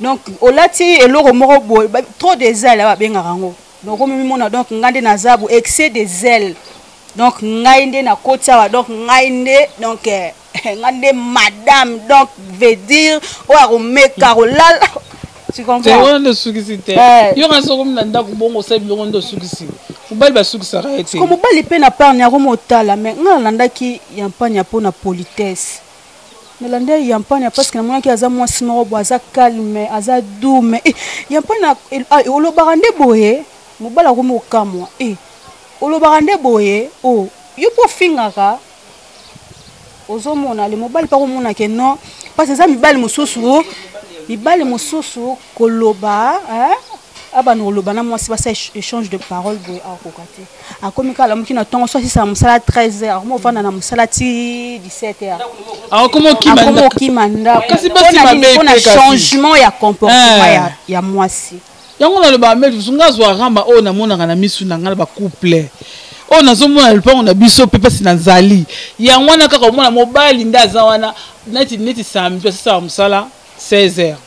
Donc olati eloko moko boye, trop de zèle babengaka yango. Donc okomi mimona, donc ngai nde naza bo excès de zèle, donc ngai nde nakoti awa, donc ngai nde, donc ngai nde madame, donc veut dire oyo akomeka kolala, tu comprends? Wana nde osukisi te. Yo nga sokomi na ndako bongo osali biloko nde osukisi mobali, basukisaka ye te. Ko mobali mpe na part ni akoma otala. Mais ngai nalandaki Yampania mpo na politesse, nalandaki Yampania parce que namonaki aza mwasi moko boye, aza calme, aza doux. Mais Yampania olobaka nde boye, mobali akomi kokamwa. Olobaka nde boye, o yo mpo ofingaka, ozomona le mobali mpe akomona ke non, parce eza mibali mosusu, mibali mosusu koloba, abana koloba na mwasi, basa échange de parole boye, akokoka te. Akomi kaka alamuki na ntongo, so asisaka mosala 13 heures, akomi ovanda na mosala ti 17 heures. Akoma okima ndako mpona changement ya comportement ya mwasi. Yango naloba mele nga azwa ramba oyo namonaka na misu na ngai na bacouple oyo nazomona lopango na biso mpe mpasi nazali yango wana. Kaka omona mobali nde aza wana neti samedi asisaka mosala 16 heures,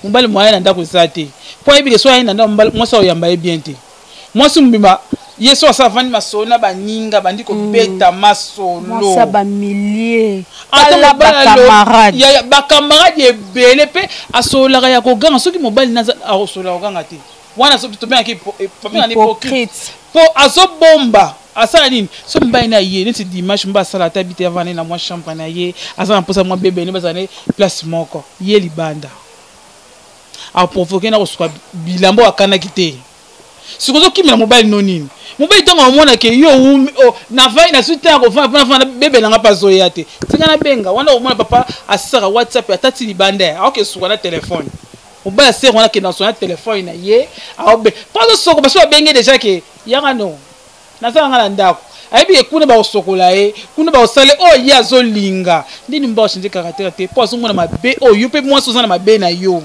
mobali moye na ndako eza te, mpo ayebi ke so aye na ndako, mwasi akoyamba ye bien te. Mwasi mobimba ye so asa avandi masolo na baninga, bandi kobeta masolo. Bamilie. Bacamarade ebele mpe asololaka ya koganga. Soki mobali akosolola koganga te, wana tobengaki hypocrite, mpo azobomba. Asala nini so mobali na ye neti dimanche, mobali asala ata bi te, avanda na mwa chambre na ye, aza na mposa mwa bebene, bazala ne place moko, ye libanda aprovoke na kosuka bilamba oyo akanaki te. Sikoyo ozokimela mobali no nini? Mobali ntango amonake yo navai, nazwi te ya kovanda mpona vanda bebe nanga mpe azoya te, tika nabenga wana. Omona papa asisaka WhatsApp atati libanda, aoke suka na telefone. Mobali asere wana akenda kosona na telefone na ye, aobe mpo azosoko baso babenge deja ke yaka no naza nanga na ndako. Ayebi ke kuna bakosokola ye, kuna bakosala oyo ye azolinga. Ndeni mobali achange caractère te, mpo azomona mabe oyo yo mpe mwasi oza na mabe na yo.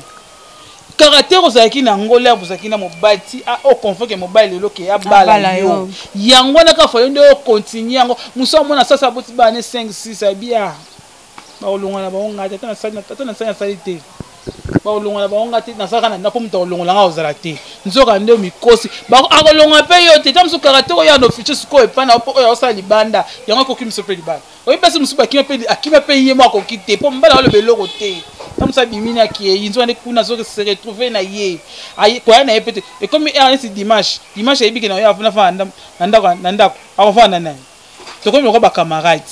Caractère ozalaki na yango lere ozalaki na mobali ti oconvoke mobali lelo ke abala yo, yango wana kaka fayo nde ocontinue yango. Mosu amona sasa aboti bana ne 5 6, abia bakolonga na bango ngai te, ata nasali nasali te, bakolonga na bango ngai te, nasalaka na ndako, moto akolongola ngai ozala te. Nzoka nde mikosi akolonga mpe yo te. Ta mosu caractère oyo ano fiche sikoyo epai na mpo oyo aosala libanda, yango ekoki miso mpe libanda. Oyebi basi mosusu bakima mpe akima mpe ye mo akoki te, mpo mobali aloba eloko te. Ta mosu abimi na akei, nzoka nde kuna azoki se retrouve na ye, koya na ye mpe te. Ekomi heure neti dimanche, dimanche ayebi ke na yo afanda na ndako, akofanda na ye. Tokomi lokola bacamarade,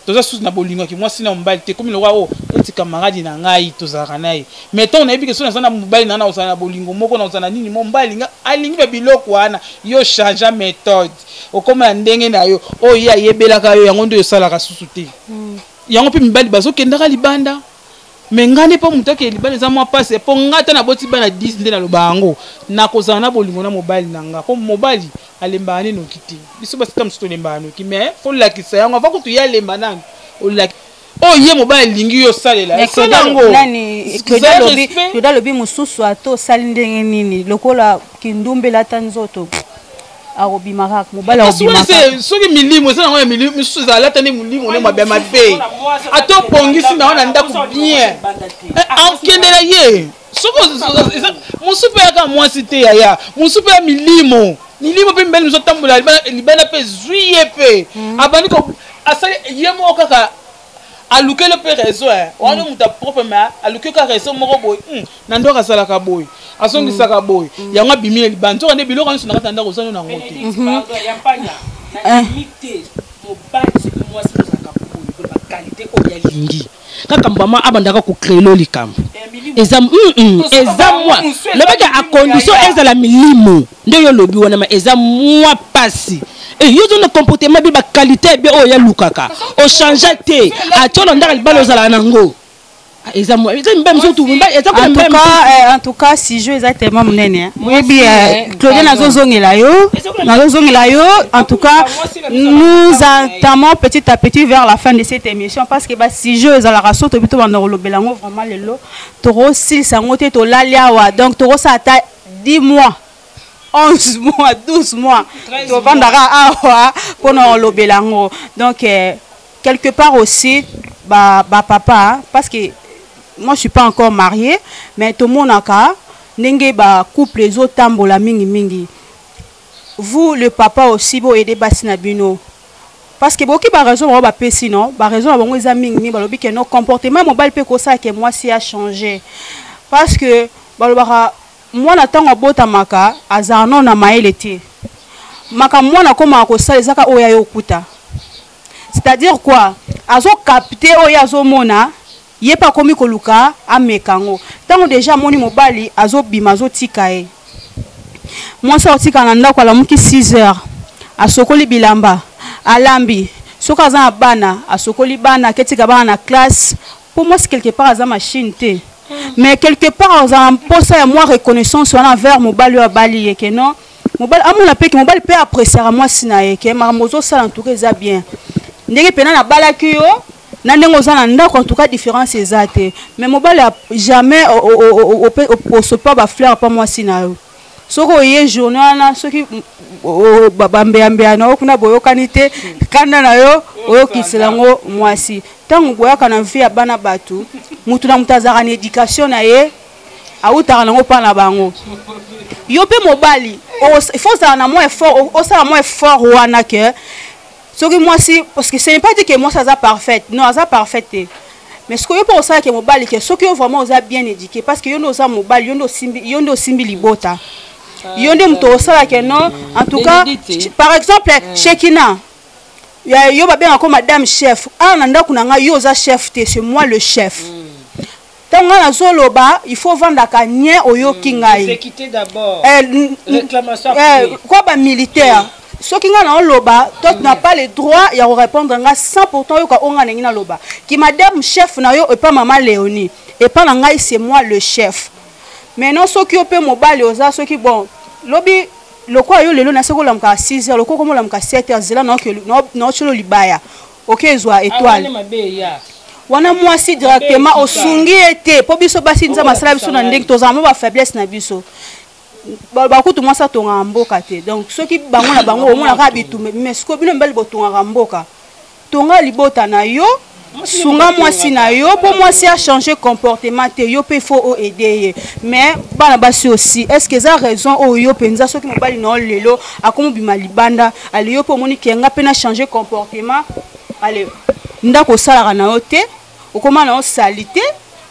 toza susu na bolingo ya kimwasi na mobali te, komi lokola oyo neti camarade na ngai tozalaka na ye. Mais ntango nayebi ke so naza na mobali na nakozala na bolingo moko, nakozala na nini mo mobali alingi ba biloko wana, yo change méthode, okóma na ndenge na yo oyo ye ayebelaka yo, yango nde osalaka susu te. Yango mpe mibali bazokendaka libanda. Mais ngai nde mpo moto akende libala eza mwa mpasi, mpo ngai ata naboti bana 10 nde naloba yango, nakozala na bolingo na mobali na nga, mpo mobali alembaka nde noki te. Biso basi ta mosusu tolembaka noki, mais fo lakisa yango avant kutu ye alemba nanu olaki oyo ye mobali alingi yo osalela esala yango. Nani Claude alobi mosusu ata osali ndenge nini, lokola kindumba elata nzoto, akobima kaka mobali, akobima. Soki milimo eza nango ya milimo misusu ezala alata nde molimo nde mabe mabe, ata obongisi na yo na ndako bien, akendela ye. Soki mosusu mpe yaka mwasi te, yaya mosusu mpe ya milimo, milimo mpe mibali mosusu atambola libanda mpe zwi ye mpe abandi asali ye moko kaka, alukeli mpe raison wana. Moto apropre, mais aluki kaka raison moko boye na ndako asalaka boye, azongisaka boye, yango abimi na libanda. Nzoka nde biloko nyonso na kati ya ndako ozani nango te. Mobali soki mwasi ozalaka boye, baqualité oyo alingi kaka mbama, abandaka kocréer likambo. Eza eza mwa lobaki à condition ezala milimo nde yo olobi wana, ma eza mwa pasi. Yo ozo na comportement bi baqualité bien oyo yalukaka, ochange te, atio na ndaka libala ozalaka nango, eza eza mibali mosusu eza. En tout cas, sujet eza tellement monene. Oyebi, Claudie, nazozongela yo, nazozongela yo. En tout cas, nous entamons petit à petit vers la fin de cette émission, parce que basujet ezalaka so tobi tobanda kolobela yango vraiment lelo, tokosilisa yango te, tolali awa. Donc tokosala ata 10 mois, 11 mois, 12 mois, tovandaka awa mpona kolobela yango. Donc quelque part aussi bapapa, parce que moi je suis pas encore mariée, mais tomonaka ndenge bacouple ezotambola mingimingi. Vous le papa aussi, boaider basi na bino, parce que boki baraison bango bapesi, non, baraison na bango eza mingimingi. Balobi ke non, comportement mobali mpe kosala ke mwasi a changer, parce que balobaka mwana ntango abotamaka azala nano na mayele te. Makambo mwana akomaka kosala ezaka oyo aye okuta, c'est-à-dire quoi, azocapter oyo azomona, ye mpe akomi koluka ameka yango. Ntango déjà amoni mobali azobima, azotika ye, mwasi akotika na ndako, alamuki 6 heures, asokoli bilamba, alambi, soki aza na bana asokoli bana, aketika bana na classe. Mpo mwasi quelque part aza machine te, mais quelque part azala mposa ya mwa reconnaissance wana envers mobali oyo abali ye, ke non, mobali amona mpe ke mobali mpe appréciaka mwasi na ye, ke makambo ozosala en tout cas eza bien, ndenge mpena nabalaki yo na ndenge oza na ndako, en tout cas différence eza te. Mais mobali jamais osopa bafleur mpa mwasi na yo. Soki oye journée wana, soki bambeyambeya na yo kuna boyokani te, kanda na yo oyokisela yango mwasi. Ntango boyaka na vie ya bana bato, mutu na moto azalaka na éducation na ye, awutaka nango mpa na bango. Yo mpe mobali, il faut ozala na mwa effort, osala mwa effort wana ke soki mwasi, parce que ce n'est pas dit que mwasi aza parfaite, non, aza parfaite te. Mais soki yo mpo osalaka mobali ke soki yo vraiment oza bien éduqué, parce que yo nde oza mobali, yo nde osimbi, yo nde osimbi libota, yo nde moto osalaka. Non, en tout cas, par exemple Shekina, yo babengaka madame chef awa na ndako na ngai, yo oza chef te, c'est moi le chef. Ntango ngai nazoloba, il faut ovandaka nie, oyoki ngai kwa bamilitaire. Soki ngai naoloba, toi tu n'as pas le droit ya korépondre ngai sans pourtant oyoka oyo ngai ndenge naloba. Ki madame chef na yo epa mama Léonie, epa na ngai c'est moi le chef. Maintenant soki yo mpe mobali oza, soki bon lobi lokola yo lelo nase kolamukaka 6 heures, lokola komolamuka 7 heures, zela naotiolo libaya, oke ezwa étoile wana, mwasi directement osungi ye te. Mpo biso basi, Nzambe asala biso na ndenge tozala mo bafaiblesse na biso. Bakutu mwasi atongaka mboka te. Donc soki bango na bango omonaka bitumba, mais sikoyo bino mibali botongaka mboka, tonga libota na yo, sunga mwasi na yo mpo mwasi achange comportement te. Yo mpe faut oaider ye. Mais bana basi aussi, est ce que eza raison oyo yo mpenza soki mobali na yo lelo akomobima libanda, ale yo mpe omoni ke nga mpe na change comportement, ale ndako osalaka na yo te, okóma na yo sali te,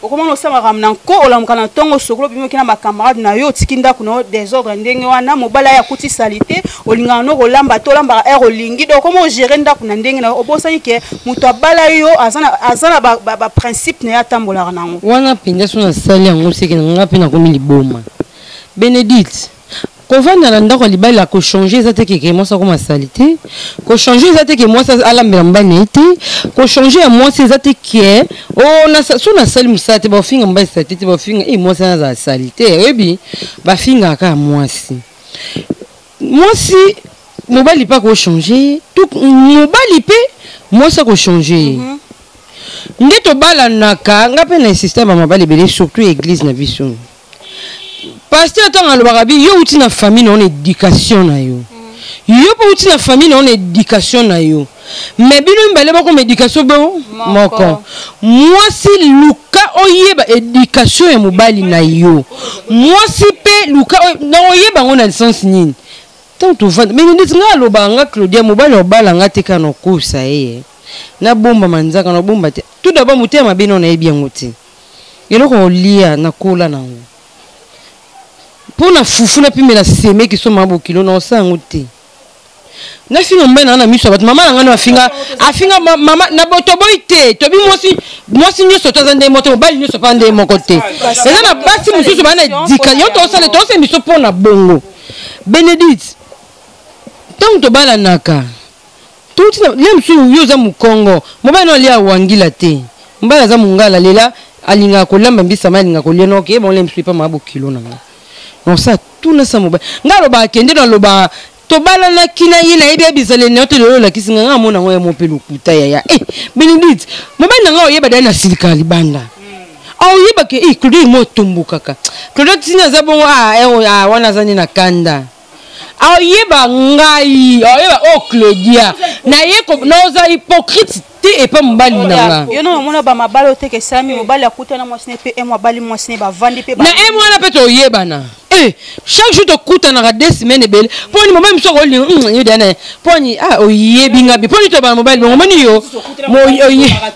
okóma na osala makambo na nko, olamuka na ntongo, sokolo, obimi, oki na bacamarade na yo, otiki ndako na yo désordre ndenge wana, mobali aye akuti sali te, olingaka no kolamba te, olambaka heure olingi. Donc okóma ogérer ndako na ndenge na yo, obosani ke moto abala yo aza na baprincipe na ye atambolaka nango. Wana mpenza so nasali yango, seke na nga mpe nakomi liboma. Bénédicte. Kovanda na ndako ya libala ya kochanger eza te keke mwasi akoma sali te. Kochanger eza te ke mwasi alambela mobali na ye te. Kochanger ya mwasi eza te ke oh na so nasali mosala te bafinga mobali sali te te bafinga eh mwasi azala sali te. Oyebi bafingaka kaka mwasi. Mwasi mobali mpe akochanger ye, mobali mpe mwasi akochanger ye. Nde tobalanaka nga mpe na insiste ba mabali ebele surtout église na biso. Pasteur ntango alobaka bi yo uti na famille na yo na éducation na yo, yo mpe uti na famille na yo na éducation na yo, mais bino mibale bakoma éducation bo moko. Mwasi luka oyeba éducation ya mobali na yo, mwasi mpe luka na oyeba yango na sens nini. Ntango tovanda mais neti nga alobaka nga Claudia, mobali obala nga te kaka na okosa ye nabomba manzaka na obomba te. Tout d'abord motema mabe nao nayebi yango te, eloko olia nakola nango mpo na fufu napimela semeki so ma bokilo na osala yango te. Nafinga mobali na nga na miso ya bato, mama na nga no afinga afinga mama na toboyi te tobi mwasi mwasi nyonso to aza nde moko te, mobali nyonso mpe nde moko te. Eza na basi mosusu baa na edika yo tosala tosala miso mpo na bongo. Benedicte, ntango tobalanaka tuti na le mosusu yo oza mokongo, mobali no alia wangila te, mobali aza mongala lela alingaka kolamba mbisa mai alingaka kolia noke ye bango le mosusu epa maa bokilo na nga nosala tuna sa mobali nga alobaka kende no alobaka tobalanaki na ye nayebi ya bizaleli na yo te lelo olakisi nga nga amona yango ya mo mpe lokuta yaya. Eh Benedicte, mobali na nga oyeba dali na silika libanda oyeba ke eh Claude mo otombokaka Claude tina aza bongo ah, eh, ah, wana aza nde na kanda ayeba ngai ayeba o oh, Claudia naye naoza hypocrite te epa mobali na nga. Yo no omona ba mabala oteke esami mobali akutana mwasi ne pe emo abali mwasi ne bavandi pe na emo wana pe toyebana eh chaque jour tokutanaka 2 semaines ebele mponi mobali mosusu akolinga yo diana mponi ah oyebi nga bi mponi tobana mobali bongo omoni yo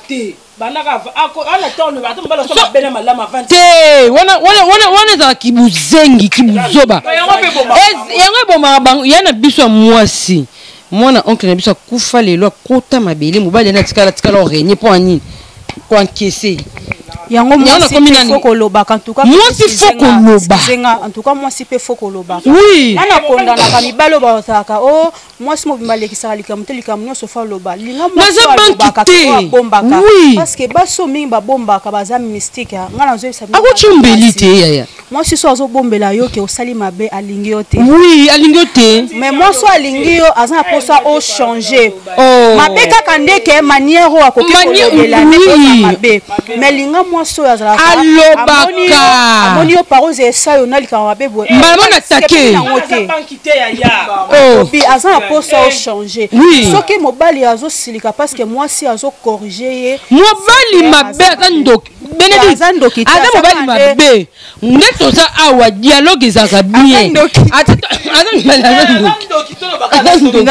te wana ezalaka kibuzengi kibuzoba yango ebomaka bango ya na biso ya mwasi. Mwana oncle na biso akufa lelo akota mabele mobali yana atikala atikala orenie mpo anini koankese. Yango mwasi mpe faut kolobaka en tout cas. Mwasi faut koloba. En tout cas mwasi mpe faut kolobaka. Oui. Nana kondanaka mibali oyo bazalaka o mwasi mobimba alekisaka likambo te, likambo nyonso faut aloba. Linga mwasi alobaka te, abombaka. Parce que basi oyo mingi babombaka baza mystique. Nga nazoyebisa akotimbeli te yaya. Mwasi so azobombela yo ke osali mabe, alingi yo te. Oui, alingi yo te. Mais mwasi oyo alingi yo aza na mposa ochanger. Mabe kaka nde ke manière oyo akoki kolobela nde oza mabe. Mais linga mwasi oyo azalaka alobaka. Amoni yo par oyo esa yo na likambo mabe boye. Mbala na take. Yango te. Obi aza na mposa ochanger. Soki mobali azosilika parce que mwasi azocorriger ye. Mobali mabe aza ndoki. Benedict aza ndoki te, aza mobali mabe nde toza awa dialogue ezalaka bien. Aza ndoki.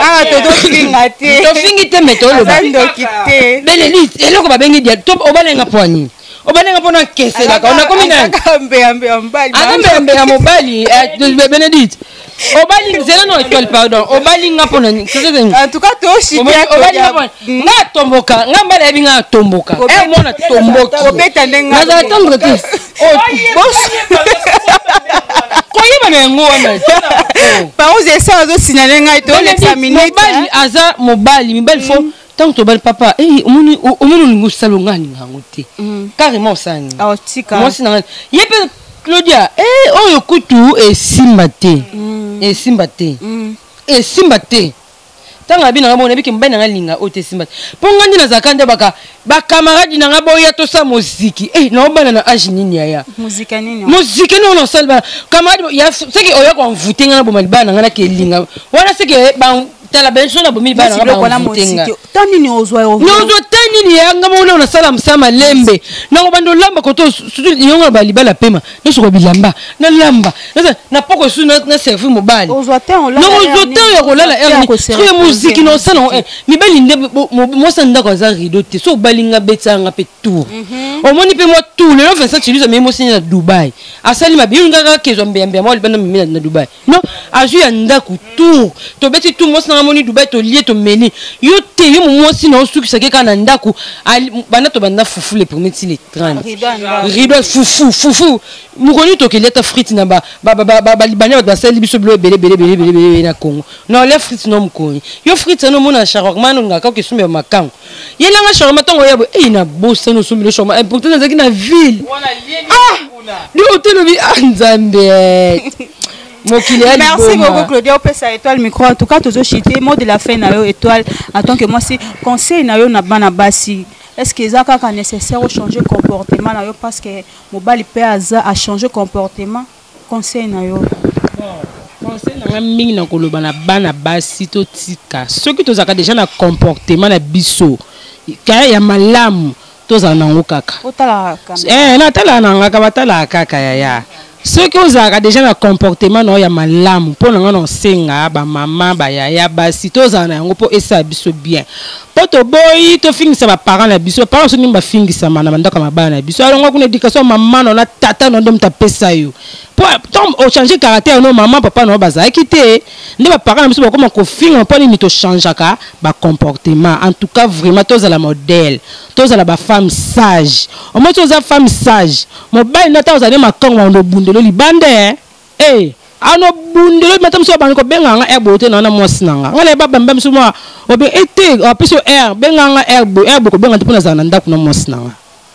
Awa tozofinga te. Tofingi te me toloba. Aza ndoki te. Benedict, eloko babengi dialogue obalenga mpo nini? Obalenga mpona nkeselaka onakomi nani? Mbeyambeya mobali. Aza mbeyambeya mobali. Benedict, obali nzela no étoile pardon obali nga mpona en tout cas toshikia. Nga atomboka nga mbala yebi nga atomboka e mwana tomboki. Kobeta nde nga. Nazala tendre te koyeba na yango wana. Parose esa azosinale ngai tolekisa minute. Mobali aza mobali mibali faut ntango tobali papa omoni omoni olingi osala onga alinga yango te carrément osala nini mwasi na ngai ye mpe Claudia oyo kutu esimba te esimba te esimba te. Ntango abi nanga bongo nayebiki mobali nanga alinga oyo te esimba te mpo nga nde nazalaka nde baka bakamaradi nanga boya tosala moziki naobana na age nini yaya muzika nini moziki nini osala bana camarade ya seke oya koenvoûter nga na boma libala na nga nakelinga wana seke tala benso na bomi libala na nga baenvoûter nga. Ta nini ozwa? Nozwa te nini ya nga moko nasala mosala malembe nakobanda olamba koto surtout yongo na balibala pema nasuka bilamba nalamba na poko su na servir mobali. Ozwa te. Nakozwa te ya kolala heure moziki na osala yango mibali nde mwasi ya ndako aza rideau te so obalinga betisa mpe tour omoni mpe mwa tour lelo Vincent Chiluza amemi mwasi na Dubai asali mabe yo ngaka kezwa mbeyambeya mwa libanda memi na Dubai non azwi ya ndako tour tobeti tour mwasi nanga moni Dubai tolie tomeli yo te yo mwasi na osukisaki kaka na ndako. Banda tobanda fufu le premier ti le 30, rido fufu fufu. Mokoni tokeli ata frite na balibanais, bato basali biso bilo ebele ebele ebele ebele ebele na Congo. Na olia frite no mokoni yo frite ano omona shawarma ano olingaka kaka esombi ya makango yelanga shawarma. Ntango oya boye, ei, na bosani osombeli shawarma. Pourtant nazalaki na ville. Ah, di otelobi, ah, Nzambe, mokili ya. Merci beaucoup, Claudia. Opesa Étoile micro. En tout cas, tozochite mot de la fin na yo, Étoile, en tant que mwasi, conseil na yo na bana basi. Est ce que eza kaka nécessaire ochanger comportement na yo parce que mobali mpe aza achanger comportement? Conseil na yo? Conseil na nga mingi na koloba na bana basi, totika soki tozalaka déjà na comportement na biso kaya ya malamu, tozala nango kaka. Otalaka? Natalaka na ngaka, batalaka kaka yaya. Soki ozalaka déjà na comportement na yo ya malamu, mpo na nga na osenga bamama, bayaya basi, tozala na yango mpo esala biso bien, mpo toboyi tofingisa baparent na biso. Baparent biso ndenge bafingisama na bandako ya mabala na biso, alongwa kuna, éducation ya mama na na tata na nde moto apesa yo, mpo ntango ochange caractère no, mama, papa na yo bazalaki te nde baparent na biso bakoma kofinga. Mpo nini tochangeaka bacomportement? En tout cas, vraiment, tozala modèle, tozala bafemme sage. Omoi so oza femme sage, mobali nde ata ozali makango, bando obundelo libanda e ano bundelo mata mosu, babandi kobenga nga air boye te na wana mwasi na nga. Nga nayeba bamba mosu mwa obe ete apesi yo air, benga nga air boye, air boye, kobenga te mpo nazala na ndako na mwasi na nga.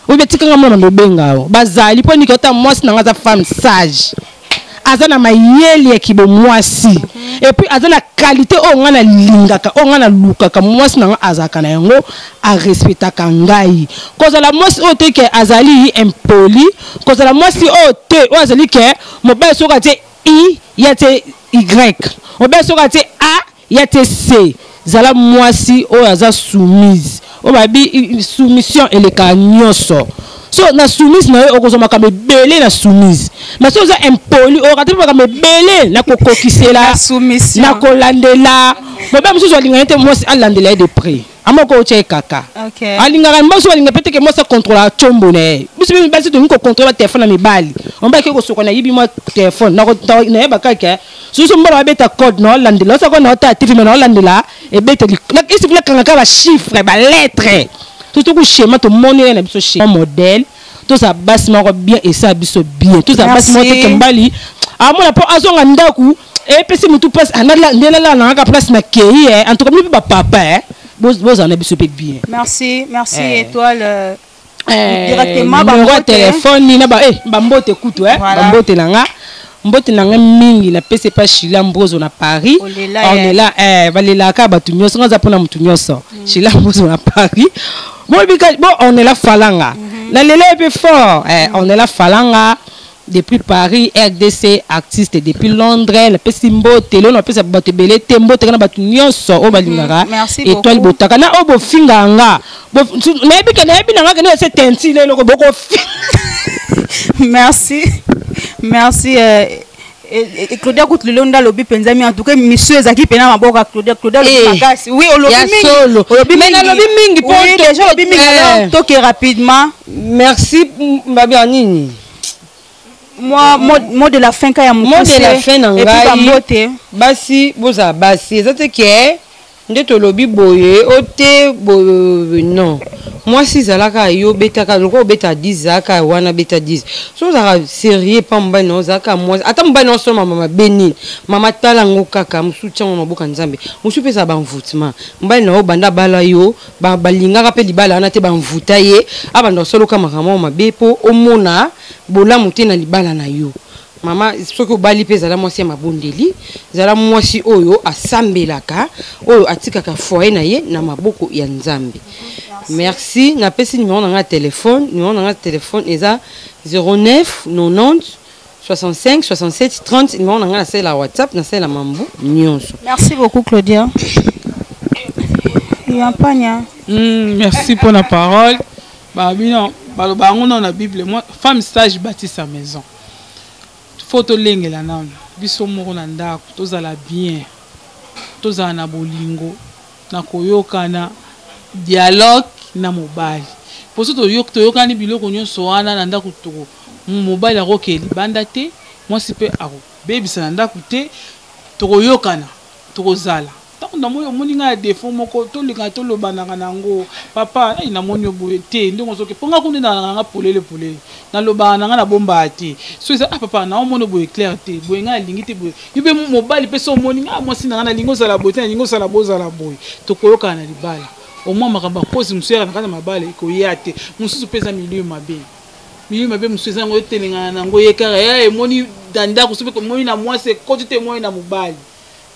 Oyebi, etikanga mwana ndo obenga yo bazali mpo niki ota. Mwasi na nga aza femme sage, aza na mayele ya kibomwasi, et puis aza na qualité oyo ngai nalingaka, oyo ngai nalukaka. Mwasi na ngai azalaka na yango, arespectaka ngai. Kozala mwasi oyo te ke azali impoli, kozala mwasi oyo te oyo azali ke mobali soki atie i, ya tie y, mobali soki atie a, ya tie c. Zala mwasi oyo aza soumise, oyo babi soumission elekaka nyonso. So na soumise na yo, okozwa makambo ebele na soumise. Mais so oza impoli, okata mpe makambo ebele na kokokisela na kolandela. Mobali mosusu alingaka te mwasi alandela ye de près, amoko otya ye kaka. Alingaka mboso, alinga pe te ke mwasi akontrolaka tiombo na ye. Biso mpe basi tolingi kocontrole batelefone ya mibali. Omba ke kosoka, nayibi mwa telefone, nayeba kaka susu mbala babeta code na olandela osako na otala TV, me na olandela ebeteli isifu, nakangaka bachiffre, balettre, surtout ku schéma. Tomoni ye na biso schéma modèle. Tozala basi moko bien, esala biso bien. Tozala basi moko teke mobali amona mpo azonga ndako epesi motu mpasi nde nalala na kaka place na kei. En tout cas, bino mpe bapapa, bozala na biso mpe bien. Merci, merci Étoile. Directement. Numéro ya telefone na bambote kutu, bambote na nga, mbote na nga mingi napesi epa Shila Mbrozo na Paris. Ornela, balelaka bato nyonso, nga aza mpona motu nyonso. Shila Mbrozo na Paris, bolobika bo Ornela Falanga, nalela ye mpe fort. Ornela Falanga depuis Paris, RDC, artiste depuis Londres, napesi mbote. Lelo napesa bato ebele te mbote, kana bato nyonso oyo balingaka Étoile Botaka na oyo bofingaka nga. Nayebi ke nayebi na nga ke nde se tenti lelo bokofinga. Merci, merci. Claudia kutu lelo nde alobi mpenza mi. En tout cas, mission ezalaki mpena maboko ya Claudia. Claudia alobi makasi. Oui, olobi mingi, olobi mingi. Nalobi mingi. Oui, déjà olobi mingi. Alors toke rapidement. Merci. Babi ya nini? Moi, mot de la fin ka ya. Mot de la fin na ngai, basi, bozala basi. Eza te ke nde tolobi boye o te boye, non. Mwasi ezalaka yo obetaka lokola obeta 10, ezalaka wana beta 10. So ozalaka sérieux pa mobali na, ozalaka mwasi, ata mobali na osolo mama mabe nini, mama, tala yango kaka. Mosusu tiango maboka Nzambe, mosusu mpe ezala banvoûtement. Mobali na yo banda bala yo, balingaka mpe libala wana te, banvuta ye, abanda osoloka makambo mabe mpo omona bolamu te na libala na yo. Mama, soki obali mpe, ezala mwasi ya mabondeli, ezala mwasi oyo asambelaka, oyo atikaka foyer na ye na maboko ya Nzambe. Merci. Napesi numéro na ngai ya telefone. Numéro na ngai ya telefone eza 09 90 65 67 30. Numéro na ngai, nasalela WhatsApp, nasalela mambo nyonso. Merci beaucoup, Claudia Yampanya. Merci pour la parole. Babino baloba yango nano na Bible: moi, femme sage bâtit sa maison. Faut tolengela nano biso moko na ndako, tozala bien, tozala na bolingo, na koyokana, dialogue na mobali. Poso toyokani biloko nyonso wana na ndako, toko mobali akokee libanda te, mwasi mpe akobebisa na ndako te. Tokoyokana, tokozala. Ntango namoni omoni ngai ya défaut moko, tolingana tolobanaka na yango. Papa, ai namoni yo boye te, ndenge ozoke. Mpo ngai kuna nalaka nga polele polele. Nalobaka na ngai nabombaka te. So eza ah papa, naomona boye clair te. Boye ngai nalingi te boye. Yo mpe mobali mpe so omoni ngai mwasi na ngai nalingi ozala boye te, nalingi ozala boye ozala boye. Tokoyokana na libala. Au moins makambo ya kozi mosusu eyaka na kati ya mabala ekoya te. Mosusu mpe eza milieu mabe. Milieu mabe mosusu eza yango etelengana na yango ye kaka ya emoni na ndako soki emoni na mwasi ekoti te emoni na mobali.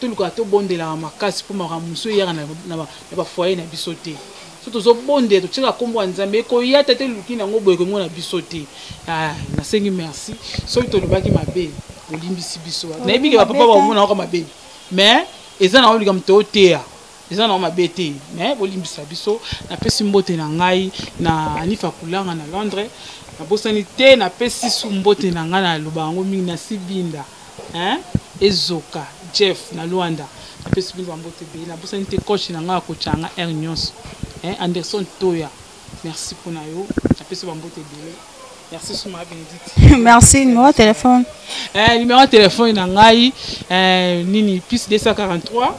Tolukaka tobondelaka makasi mpo makambo mosusu eyaka na bafoyer na biso te. So tozobondela totiaka nkombo ya Nzambe ekoya te te luki nango boye komona biso te. Ah, nasengi merci. Soki tolobaki mabe bolimbisi biso. Nayebi ke bapapa bamona kaka mabe. Mais eza na likambo toteya. Eza na mabe te mais bolimbisa biso. Napesi mbote na ngai na Anifa Kulanga na Londres. Nabosani te napesi su mbote na ngai na loba yango mingi na Sibinda. Hein? Ezoka Jeff na Luanda. Napesi bino ba mbote ebele. Nabosani te coach na ngai akotya nga heure nyonso. Hein? Anderson Toya. Merci pona yo. Napesi ba mbote ebele. Merci Souma Bénédicte. Merci, numéro de téléphone. Eh, numéro de téléphone na ngai eh, nini plus 243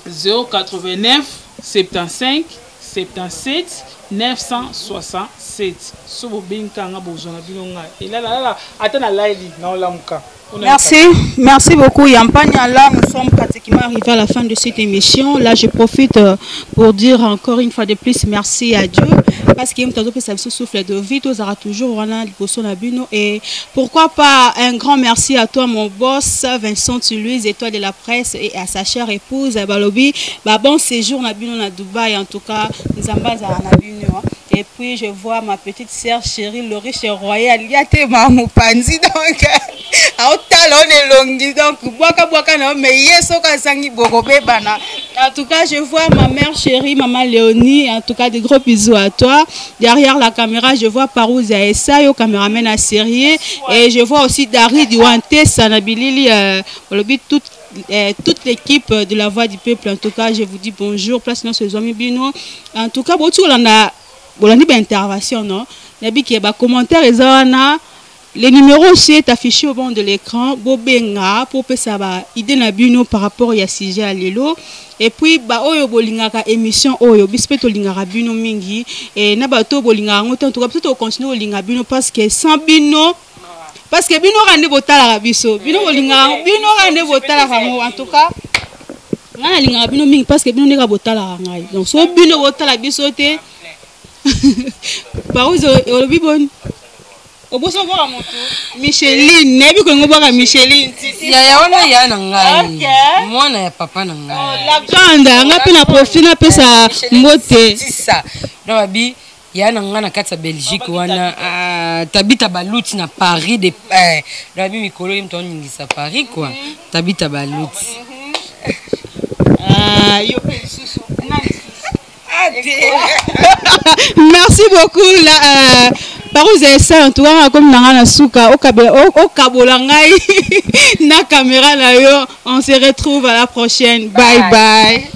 089 75 77 967 so bobengi nga bozwa na bino ngai elalalala ata na laili naolamuka. Merci, merci beaucoup Yampanya. Là, nous sommes pratiquement arrivés à la fin de cette émission. Là, je profite pour dire encore une fois de plus merci à Dieu parce que nous avons souffle de vie, tous aura toujours wana liboso na bino et pourquoi pas un grand merci à toi mon boss Vincent Tuluise, étoile de la presse et à sa chère épouse Balobi. Bah bon séjour na bino na Dubaï en tout cas, Nzamba na bino. Et puis je vois ma petite sœur chérie Laurie chez Royal Liate Mamupanzi donc aotala on elongi donc bwaka bwaka na mais ye soki azangi bokobebana. En tout cas je vois ma mère chérie maman Léonie, en tout cas de gros bisous à toi. Derrière la caméra je vois Parouza Esayo caméraman à sérieux et je vois aussi Dari Diwante Sanabilili balobi toute l'équipe de la Voix du Peuple. En tout cas je vous dis bonjour, place non ce zomi bino. En tout cas botu olanda bolandi ba intervention non nabi ke ba commentaire eza wana. Le numéro aussi est affiché au bord de l'écran. Bobenga pour pesa ba idée na bino par rapport ya sujet ya lelo. Et puis ba oyo bolingaka émission oyo biso pe tolingaka bino mingi et na bato bolingaka ngo en tout cas biso to continuer kolinga bino parce que sans bino parce que bino kaka nde botalaka biso bino bolingaka bino kaka nde botalaka ngo en tout cas ngai nalingaka bino mingi parce que bino nde kaka botalaka ngai donc so bino botala biso te Parouze olobi boni oboso obwaka motu Micheline nayebi kolinga obwaka Micheline yaya wana ya na ngai mwana ya papa na ngai oh, la grande nga mpe na profit napesa mbote tisa donc abi ya na ngai na kati ya Belgique wana Tabita Baluti na Paris de donc abi mikolo ye moto aningisa Paris quoi Tabita Baluti. Ah, yo mpe lisusu nani? Merci beaucoup la Parouze esa en tout cas comme nanga na suka okabola ngai na caméra na yo. On se retrouve à la prochaine. Bye bye.